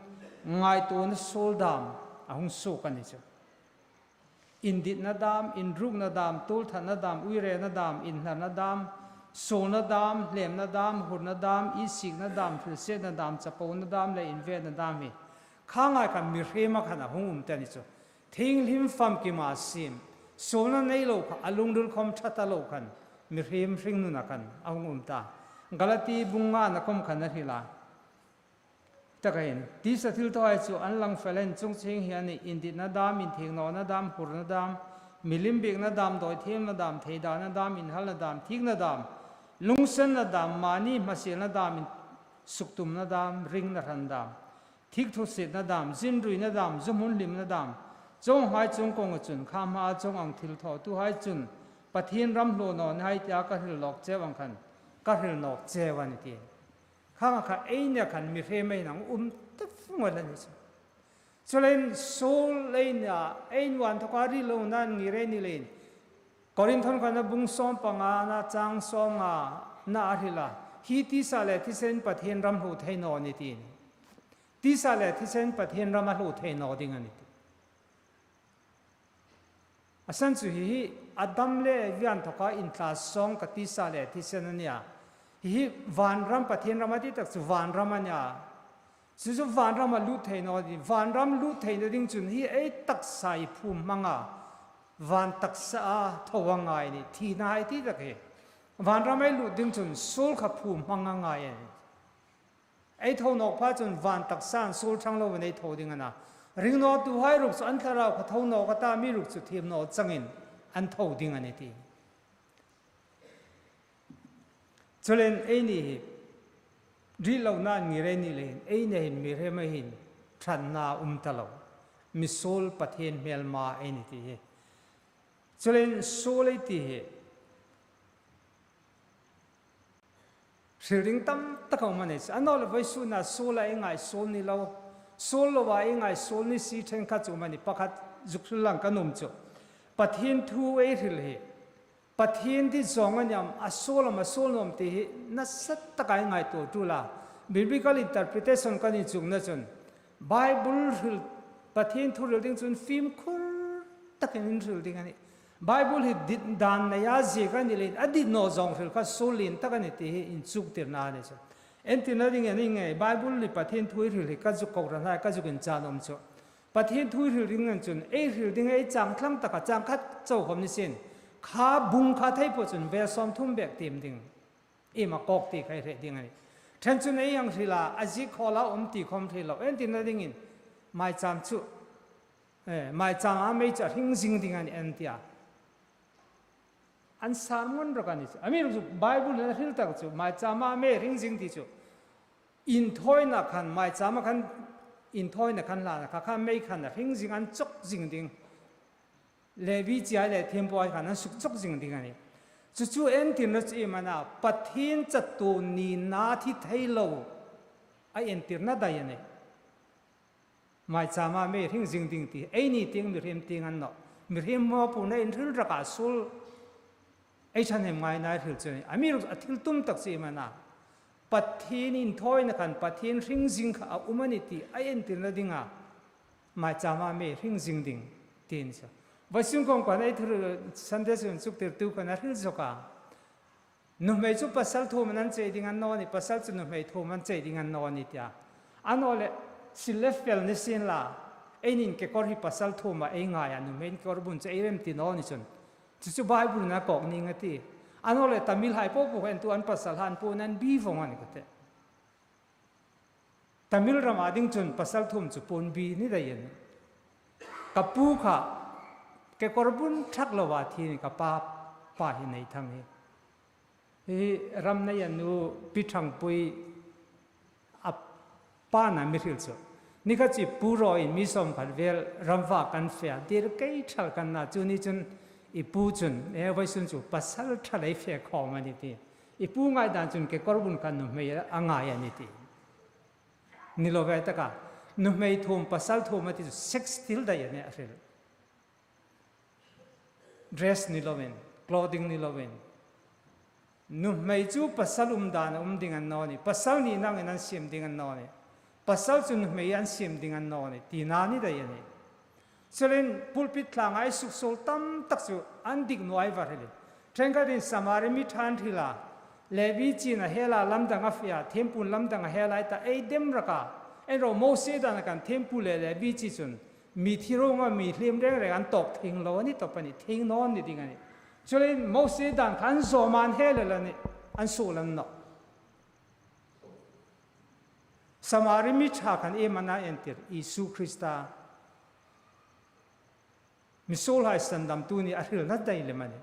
ngaituona suol dam a hung suok a ni chu. Inditna dam, inrukna dam, tuolthatna dam, uirena dam, inhnarna dam, suolna dam, hlemna dam, hurna dam, isikna dam, hrilsietna dam, chapona dam le invetna dam hi kha ngai kha mihriema khan a hung um ta ni chu. Thienghlim famkima siem, suolna nei lo kha, a lungril khawm ṭha ta lo khan, mihriem hringnuna khan a hung um ta. Galati bung ngana khawm khan a hril a. Taka hin, tisa thilthawhai chu an lang fel a, chung chieng hi a nih: inditna dam, inthieng nawna dam, hurna dam, milim biekna dam, dawithiemna dam, theidana dam, inhalna dam, thikna dam, lungsenna dam, mani hmasielna dam, in-, suktumna dam, ringna hran dam, thik thusietna dam, zinruina dam, zu hmun hlimna dam, chuonghai chung kawnga chun kha hmaa chuong ang thilthawtuhai chun Pathien ram hluo naw ni hai tia ka hril nawk cheu ang khan, ka hril nawk cheu a nih ti. Khang kha ei nia khan mihriema hin a hung um ta vawng a ni chu. Chuleiin suol ei nia, ei nuoi inthawka ri lo nan ngir ei ni leiin, Korinth khatna bung sawm pangana chang sawmngana a hril a, hi tisa le thisen Pathien ram hluo thei naw ni ti. Tisa le thisen Pathien ram a hluo thei naw ding a nih ti. A san chu hi hi Adam le Evi inthawka inthlasawn kha tisa le thisen a nih a. Hi hi vanram, Pathien ram a ti tak chu vanram a nih a. Chu chu vanram a lut thei naw ding, vanram lut theina ding chun hi ei taksa hi phum hmang a, van taksa a tho a ngai a nih, thina ei ti tak hi. Vanram ei lut ding chun suol kha phum hmang a ngai a nih. Ei tho nawk pha chun van taksa an suol ṭhang loin ei tho ding a na. Ringnawtuhai ruok chu an thlarau kha tho nawk a ta, amiruokchu thiem naw changin an tho ding a nih ti. Chuleiin eini hi ri lo nan ngir ei ni leiin, eini hin mihriema hin ṭhatna um ta lo. Misuol Pathien hmelma ei nih ti hi. Chuleiin suol ei ti hi hril ding tam tak a um a nih. A naw leh vawisuna suola ei ngai suol ni lo, suol loa ei ngai suol ni si ṭhenkhat chu um a nih. Pakhat zuk hril lang ka nuom chu, Pathien thu ei hril hi Pathien thi zawng a ni am, a suol am, a suol naw am ti hi nasa taka ei ngaituo ṭul a. Biblical interpretation kan inchukna chun Bible hril, Pathien thu hril ding chun fimkhur takin in hril ding a nih. Bible hi dit dan neia ziek a ni leiin, a dit naw zawng hril kha suol lien tak a nih ti hi inchuktirna a ni chu. Entirna dingin a ni ngei, Bible le Pathien thu ei hril hi ka zuk kohran hai, ka zuk inchang nuom chu, Pathien thu ei hril ding ang chun, ei hril ding ei chang tlang taka chang khat chau khawm ni sien, kha bung kha thei po chun vel sawmthum bek tiem ding. Iem a kawk ti kha ei hriet ding a nih. Ṭhen chun ei hang hril a, a ziek khawla um ti khawm hril lo. Entirna dingin, maicham chu, eh, maichama mei chu a hring zing ding a nih an ti a. An sermon rak a ni chu. Amiruokchu Bible-in a hril tak chu, maichama mei hring zing ti chu, inthawina khan, maichama khan, inthawina khan hlana kha, kha mei khan a hring zing, an chawk zing ding. Levi chihai le thiempuhai khan an suk chawk zing ding a nih. Chu chu entirna chu iem a na, Pathien chatuon nina thi thei lo a entirna dai a nih. Maichama mei hring zing ding ti, eini tieng mihriem tieng a ni nawh. Mihriem mawphurna inhril raka suol ei ṭhahnem ngaina ei hril chu a nih. Amiruokchu a thil tum tak chu iem a na, Pathien inthawina khan Pathien hring zing kha a um a nih ti a entirna dinga maichama mei hring zing ding ti a ni chu. Vawisun kawng khan ei thu Sunday school inchuktirtu khan a hril zawk a. Nuhmei chu pasal thuomin an chei ding a ni naw ni, pasal chu nuhmei thuomin an chei ding a ni naw ni tia. A naw leh, sil le fel ni sien la, einin kekawr hi pasal thuoma ei ngai a, nuhmeiin kekawr bun chu ei rem ti naw ni chun. Chu chu Bible-in a kawk ning a ti. A naw leh Tamil hai po po khan tu an pasalhai an puon an bi vawng a ni ka ti. Tamil rama ding chun pasal thuom chu puon bi ni dai a nih. Ka pu kha kekawr bun thak loa thi a nih, ka pa, pa hi Neithang hi. Hi ram nei a nu Pi Thangpui a pa na mi hril chu. Ni kha chu pu rawin mi sawmkhat vel ramva kan fe a, dir kei thal kan na, chu ni chun i pu chun, e, vawisun chu pasal tha lei fe khawm a nih ti. I pu ngaidan chun kekawr bun khan nuhmei a ngai a nih ti. Ni lo ve taka, nuhmei thuom, pasal thuom a ti chu sex thil dai a nih a hril. Dress ni loin, clothing ni loin. Nuhmei chu pasal um dan a um ding a ni naw ni, pasal ni nangin an siem ding a ni naw ni, pasal chu nuhmei an siem ding a ni naw ni, tina ni dai a nih. Chuleiin pulpit tlanga ei suksuol tam tak chu an dik nuoi var heli. Ṭhenkhatin Samari mi ṭha an hril a, Levi china hela lamdang a fe a, thempuin lamdang a hela ei ta ei dem rak a. En ro Mosie dana khan thempu le Levi chi chun mi thi ronga mi hliem reng reng an tawk thei naw ni tawp a nih, thei naw ni ding a nih. Chuleiin Mosie dan khan zawm an hel el a nih, an suol a ni nawh. Samari mi ṭha khan iem a na entir, Isu Krista. Misuolhai sandamtu ni a hrilna dai lem a nih.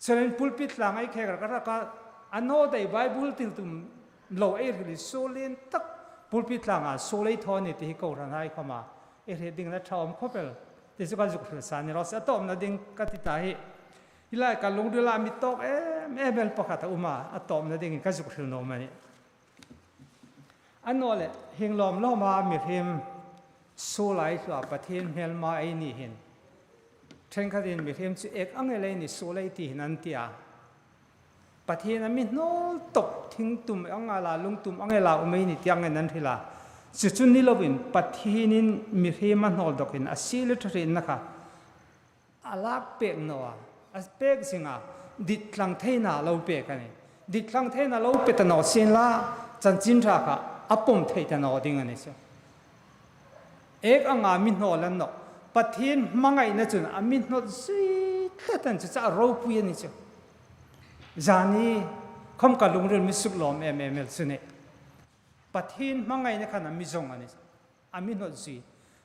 Chuleiin pulpit tlanga ei khek rak rak a, a naw dai Bible thil tum lo ei hril suol lien tak pulpit tlanga suol ei thaw ni ti hi kohranhai khawma ei hriet dingin a ṭha um khawp el. Ti chu ka zuk hril sa ni raw se, a tawpna ding ka ti ta hi. Hi lai ka lungrila mi tawk em em el pakhat a um a, a tawpna dingin ka zuk hril nuom a nih. A naw leh, hieng lawm lawma mihriem suola ei hlua Pathien hmelma ei ni hin, ṭhenkhatin mihriem chu ek ang el ei ni, suol ei ti hin an ti a. Pathien a mi hnawl tawp, thing tum ang ela, lung tum ang ela um ei ni ti angin an hril a. Chu chu ni loin Pathienin mihriem a hnawl dawkin a sie le ṭha hrietna kha a lak pek naw a, a pek zing a, dittlang theina lo pek a nih. Dittlang theina lo pe ta naw sienla, chanchin ṭha kha a pawm thei ta naw ding a ni chu. Ek anga mi hnawl a ni nawh. Pathien hmangaina chun a mi hnawt zui tlat a ni chu, chu a ropui a ni chu. Zani khawm ka lungril mi suk lawm em em el chu nih. Pathien hmangaina khan a mi zawng a ni chu. A mi hnawt zui.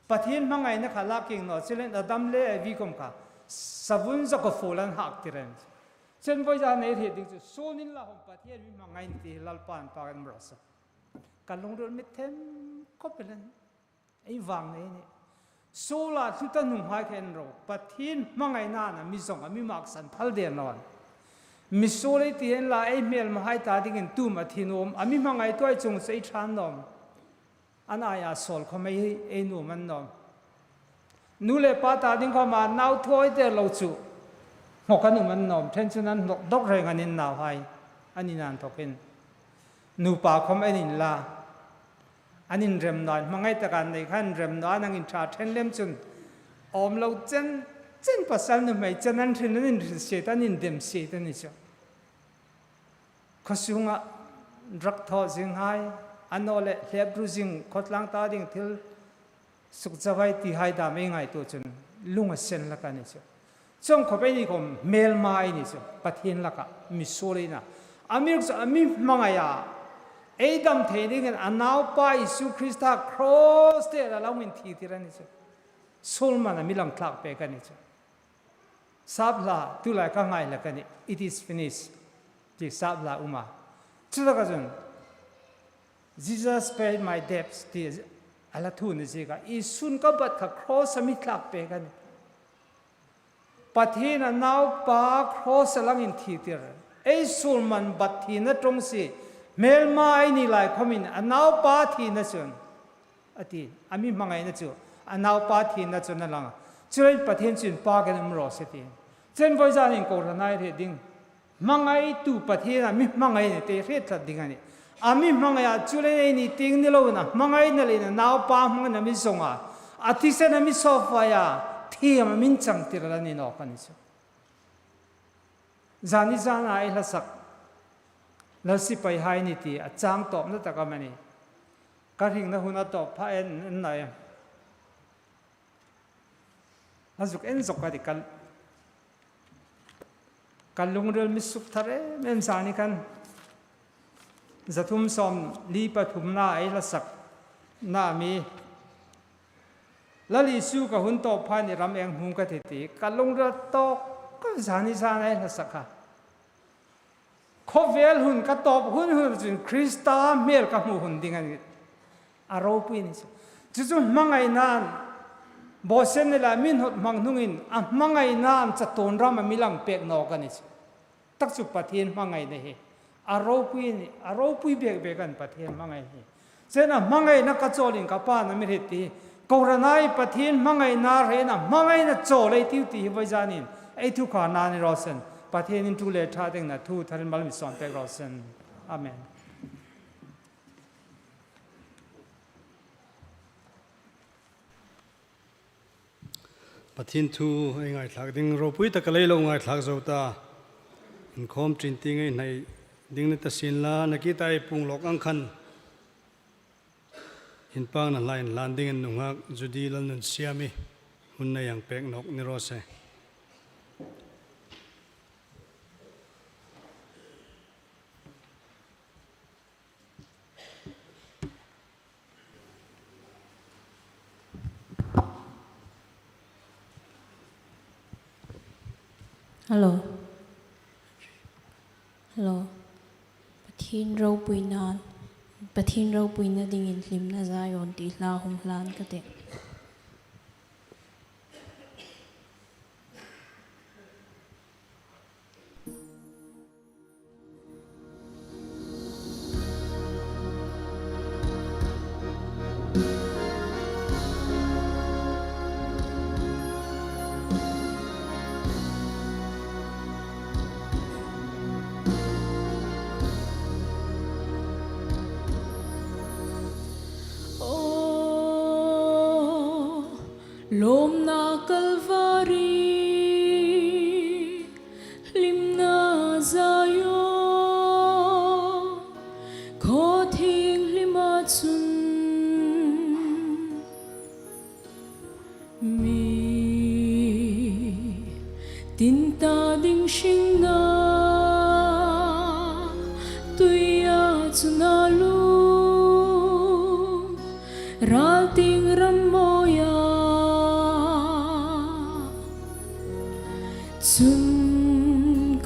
Pathien hmangaina kha lak kieng naw, chuleiin Adam le Evi khawm kha savun zakuo fuol an hak tir a ni chu. Chuleiin vawisun ei hriet ding chu, suol ni inla khawm Pathien mi hmangai ni ti hi Lalpan pâk in mi raw se. Ka lungril mi them khawp el a nih. Ei vang nei ni. Suola hlu ta nuhmei kha en ro, Pathien hmangaina a mi zawng a, mi maksan phal der naw a nih. Misuol ei ti inla ei hmelmahai ta dingin tu am a thi nuom, a mi hmangaituhai chungah ei ṭha an nawm. An aia sawl khawm ei, ei nuom an nawm. Nu le pa ta ding khawma nau thawi der lo chu, hmawk an um an nawm, ṭhen chun an hnawt dawk reng an in nauhai, an in an thawkin. Nupa khawm en inla, an inrem naw, hmangai taka an nei khan an rem naw, an ang inṭha ṭhen lem chun, awm lo chen chen pasal nuhmei chen an hril, an inhril sie ta, an indem sie ta ni chu. Khaw sunga drug thaw zinghai, a naw leh hlep ru zing, khawtlang ta ding thil suk zawai tihai dam ei ngaituo chun lung a sen hlak a ni chu. Chuong khawp ei ni khawm hmelma ei ni chu, Pathien laka misuol ei na. Amiruokchu a mi hmangaia ei dam thei dingin a naupa Isu Krista cross-a a lo inthi tir a ni chu. Suol man a mi lang thlak pek a ni chu. Sap hla, tulai ka ngai hlak a nih, "It is finished," ti sap hla um a. Chutaka chun, "Jesus paid my debts," ti a la thu ni zieka, Isun ka bat kha cross-a mi thlak pek a nih. Pathien a naupa cross-a a lo inthi tir. Ei suol man bat thina ṭawng si, hmelma ei ni lai khawmin a naupa thina chun a ti, a mi hmangaina chu a naupa thina chun a lang a. Chuleiin Pathien chu inpâkin um raw se ti. Chuleiin vawisun hin kohranhai hriet ding, hmangaitu Pathien a mi hmangai a ni ti hriet tlat ding a nih. A mi hmangai a, chuleiin ei ni tieng ni loin a hmangaina leiin a naupa hmangin a mi zawng a, a thisen a mi sawp fai a, thiem a mi chang tir a ni nawk a ni chu. Zani zana ei hla sak Lal Sipaihai ni ti a chang tawpna tak am a nih. Ka hringna hun a tawp pha en, en na em. A zuk en zok ka ti kal. Ka lungril mi suk thar em em zani khan. Zathum sawmli pathumna ei hla sakna mi. Lal Isu ka hun tawp pha ni ram eng hmu ka ti ti. Ka lungril tawk ka zani zana ei hla sak kha. Khawvel hun ka tawp hun hun chun Krista hmel ka hmu hun ding a nih. A ropui ni chu. Chu chu hmangaina'n, bawsietna le mi hnawt hmang hnungin a hmangaina'n chatuon ram a mi lang pek nawk a ni chu. Tak chu Pathien hmangaina hi a ropui ni, a ropui bek bek a nih Pathien hmangaina hi. Chuleiin a hmangaina ka chawlin ka pa'n a mi hriet ti, Kohranhai Pathien hmangaina hrein a hmangaina chawl ei tiu ti hi vawizanin ei thukhârna ni raw seh. Pathienin tu le ṭha dingin a thu tharin mal mi sawm pek raw seh. Amen. Pathien thu ei ngaithlak ding, ropui taka lei lo ngaithlak zo ta. Inkhawm ṭin tieng ei hnai ding ni ta sien la, nakie ta ei puong lawk ang khan inpakna hla inhlan dingin nunghak Judy Lalnunsiami hun ei hang pek nawk ni raw se. Hello. Hello. Pathien ropuina, Pathien ropuina dingin Hlimna Zion ti hla hung hlan ka tih. Aw, lawmna Kalvari, hlimna Zion, khaw thienghlima chun mi tin ta ding hringna tuia chun a lum, ral tieng ram mawia chun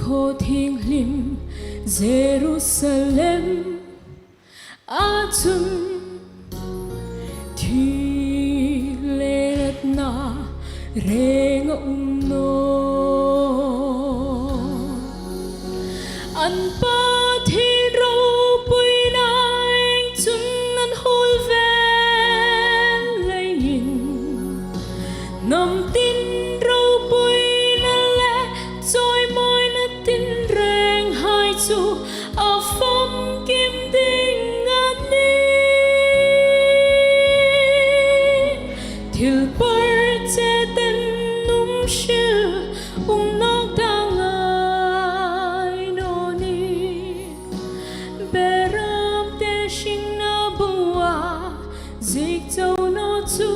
khaw thienghlim Jerusalem a chun thi le natna reng a um naw. An Pathien ropuina ieng chun an huol ve leiin, hnam tin ropuina le chawimawina tinrenghai chu a famkim ding a nih. Thil par che ten um hril um nawk ta ngai naw nih. Beramte hringna bua ziek chau naw chu.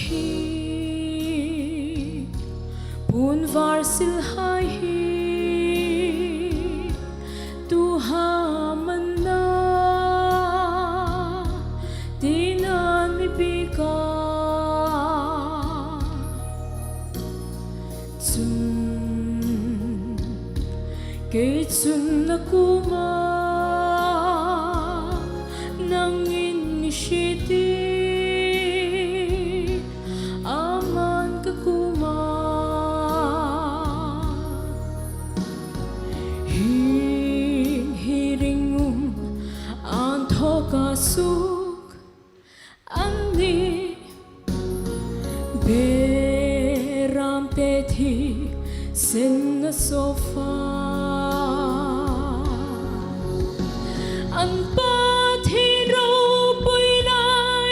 Hi puon var silhai hi tu Haman-a tin an mi biek a. Chun kei chun a kuoma, nangin mi hriet i ti, aman ka kuoma, hieng hi ringum an thawka suok a nih. Beramte thisenna sofa, an Pathien ropuina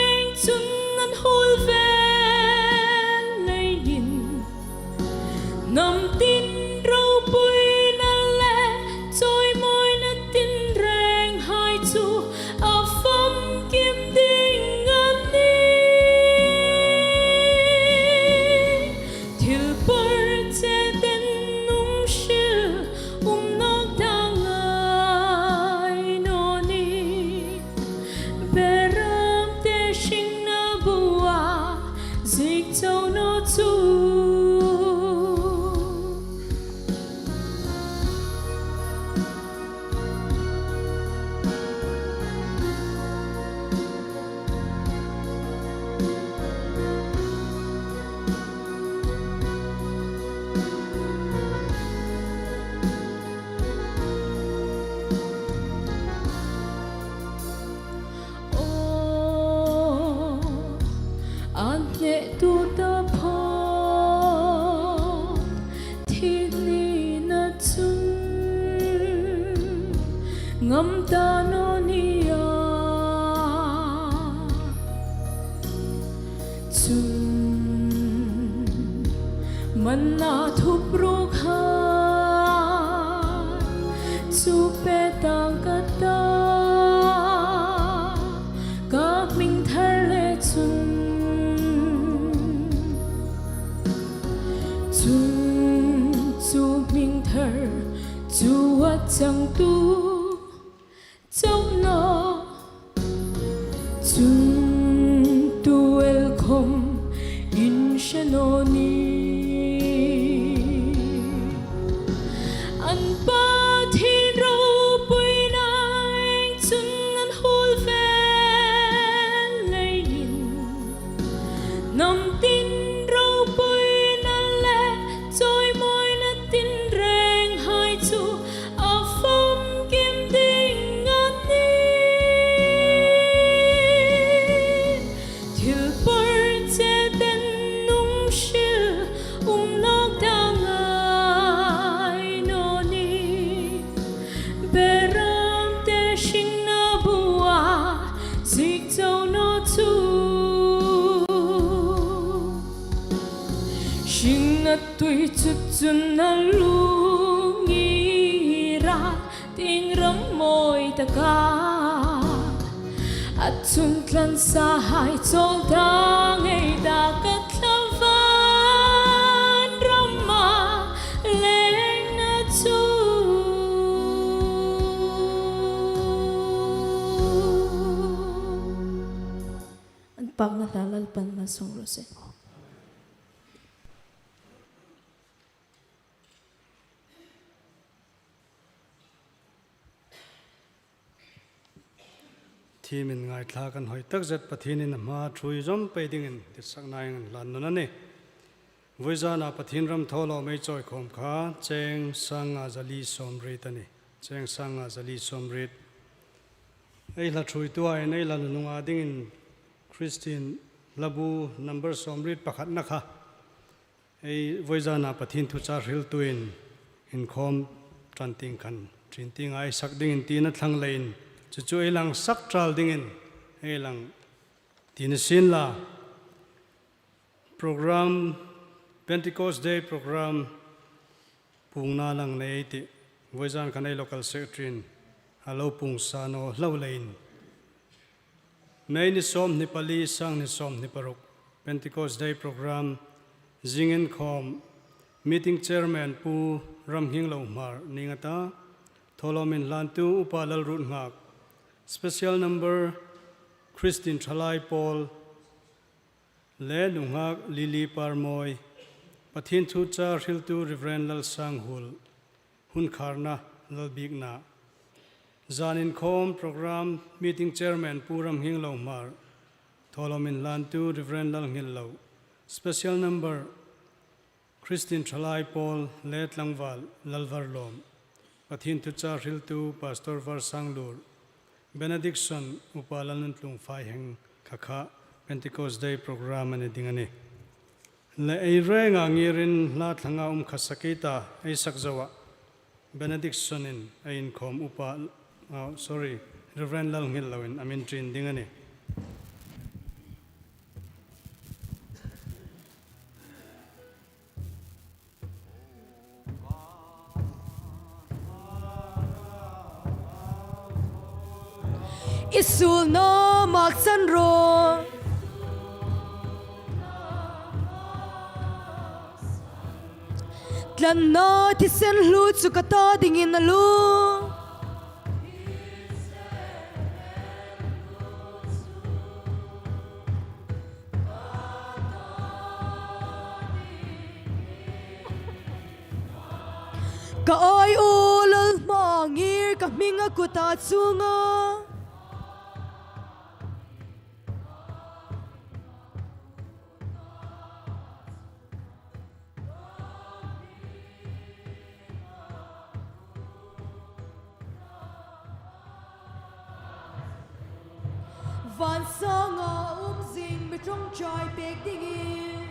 ieng chun an huol ve leiin, hnam tin ropuina le chawimawina tinrenghai chu a famkim ding a nih. Thil par che ten um hril um nawk ta ngai naw nih. ta naw nia. Chun manna thup ruok hai chu pe tang ka ta, ka hming thar le chun. Chun chu hming thar chu a changtu chauh naw chun tu el khawm in hre naw ni. An Pathien ropuina chun an huol ve leiin, hnam tin ropuina le chawimawina tinreng hai chu a famkim ding a nih. Thil pawr che ten nung hril um nawk ta ngai naw ni. Beram te hringna bua ziek chau naw chu. Hringna tui chu chun a lung i ra, tieng ram mawi taka a chungtlansa hai chawl dang ei dak a thla van rama lengna chu. An pakna hla Lalpan malsawm raw se. Thiem ngaithlak kan hoi tak zet Pathienin a hma ṭhuoi zawm pei dingin ditsakna ei hlan nawn a nih. Vawizana Pathien ram thawlawm ei chawikhawm kha cheng sanga zali sawmriet a nih. Cheng sanga zali sawmriet. Ei hla ṭhuoitu aiin ei hla nununga dingin Christian hlabu number sawmriet pakhatna kha ei vawizana Pathien thuchah hriltuin inkhawm ṭan tieng khan ṭin tieng ei sak dingin tina thlang leiin chu chu ei lang sak ṭal dingin ei lang tina sin la. Program, Pentecost Day program puongna lang nei ti vawizan khan ei local secretary-in a lo puong sa naw hlau leiin May ni sawmhni pali, sanghni sawmhni paruk, Pentecost Day program zing inkhawm, meeting chairman Pu Ramnghinglo Hmar ning a ta, thawlawm inhlantu Upa Lalrutnghak, special number Christian Thalai Pawl le nunghak Lily Parmawi, Pathien thuchah hriltu Reverend Lalsanghul, hun kharna, Lalbiekna. Zan inkhawm program meeting chairman Pu Ramnghinglo Hmar, thawlawm inhlantu Reverend Lalnghillo, special number Christian Thalai Pawl le tlangval Lalvarlawm, Pathien thuchah hriltu Pastor Varsanglur, benediction Upa Lalnuntluong Faiheng kha kha Pentecost Day program a ni ding a nih. Le ei renga ngirin hla thlanga um kha sakita ei sak zoa benediction-in ei inkhawm Upa, ah, sorry, Reverend Lalnghillo-in a min ṭin ding a nih. I suolna maksan rawh. Tlanna thisen hlu chu ka ta dingin a lum. Ka awi u Lal hmangin ka hming a kuta chuong a. Van sanga um zing mi ṭawngṭai pek dingin.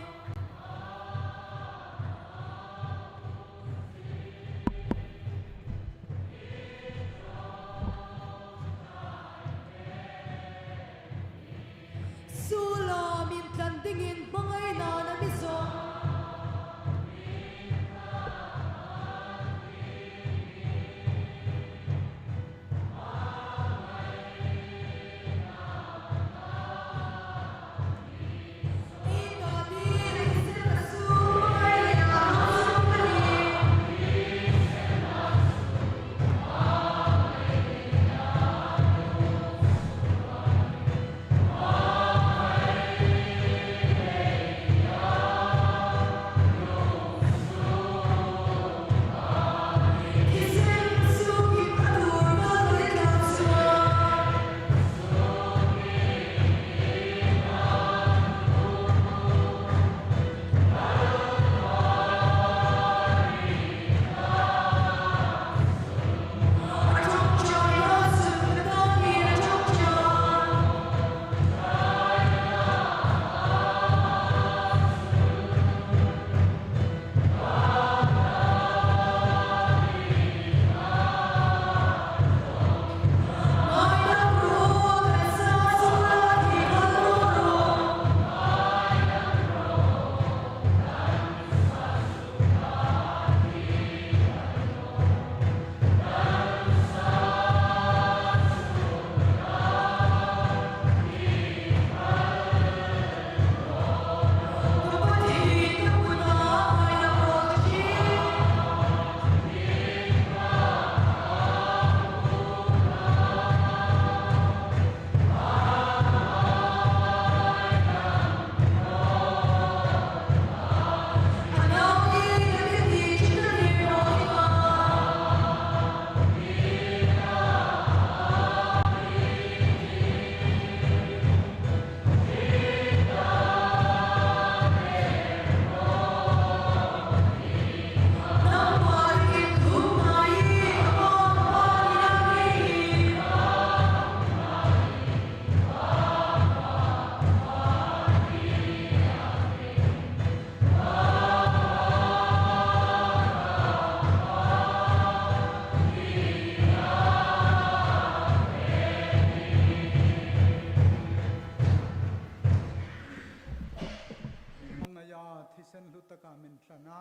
Ngaia thisen hlu taka min tlan a.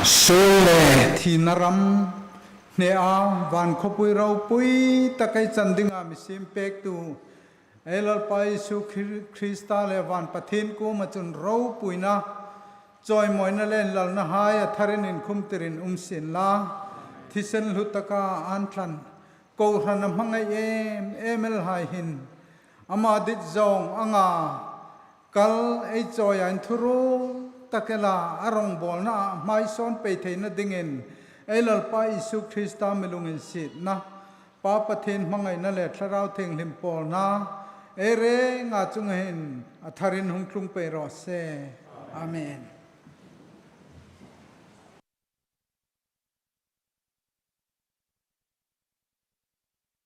Suol le thina ram hne a, van khawpui ropui tak ei chan dinga mi siem pektu ei Lalpa Isu Khri-, Krista le van Pathien kuoma chun ropuina, chawimawina le inlalnahai a tharin inkhumtirin um sien la. Thisen hlu taka an tlan, kohran a hmangai em em el hai hin ama dit zawng anga kal ei chawia inthuruol tak ela a rawngbawlna a hmai sawn pei theina dingin ei Lalpa Isu Krista mi lunginsietna, Pa Pathien hmangaina le Thlarau Thienghlim pawlna ei renga chunga hin a tharin hung tlung pei raw se. Amen.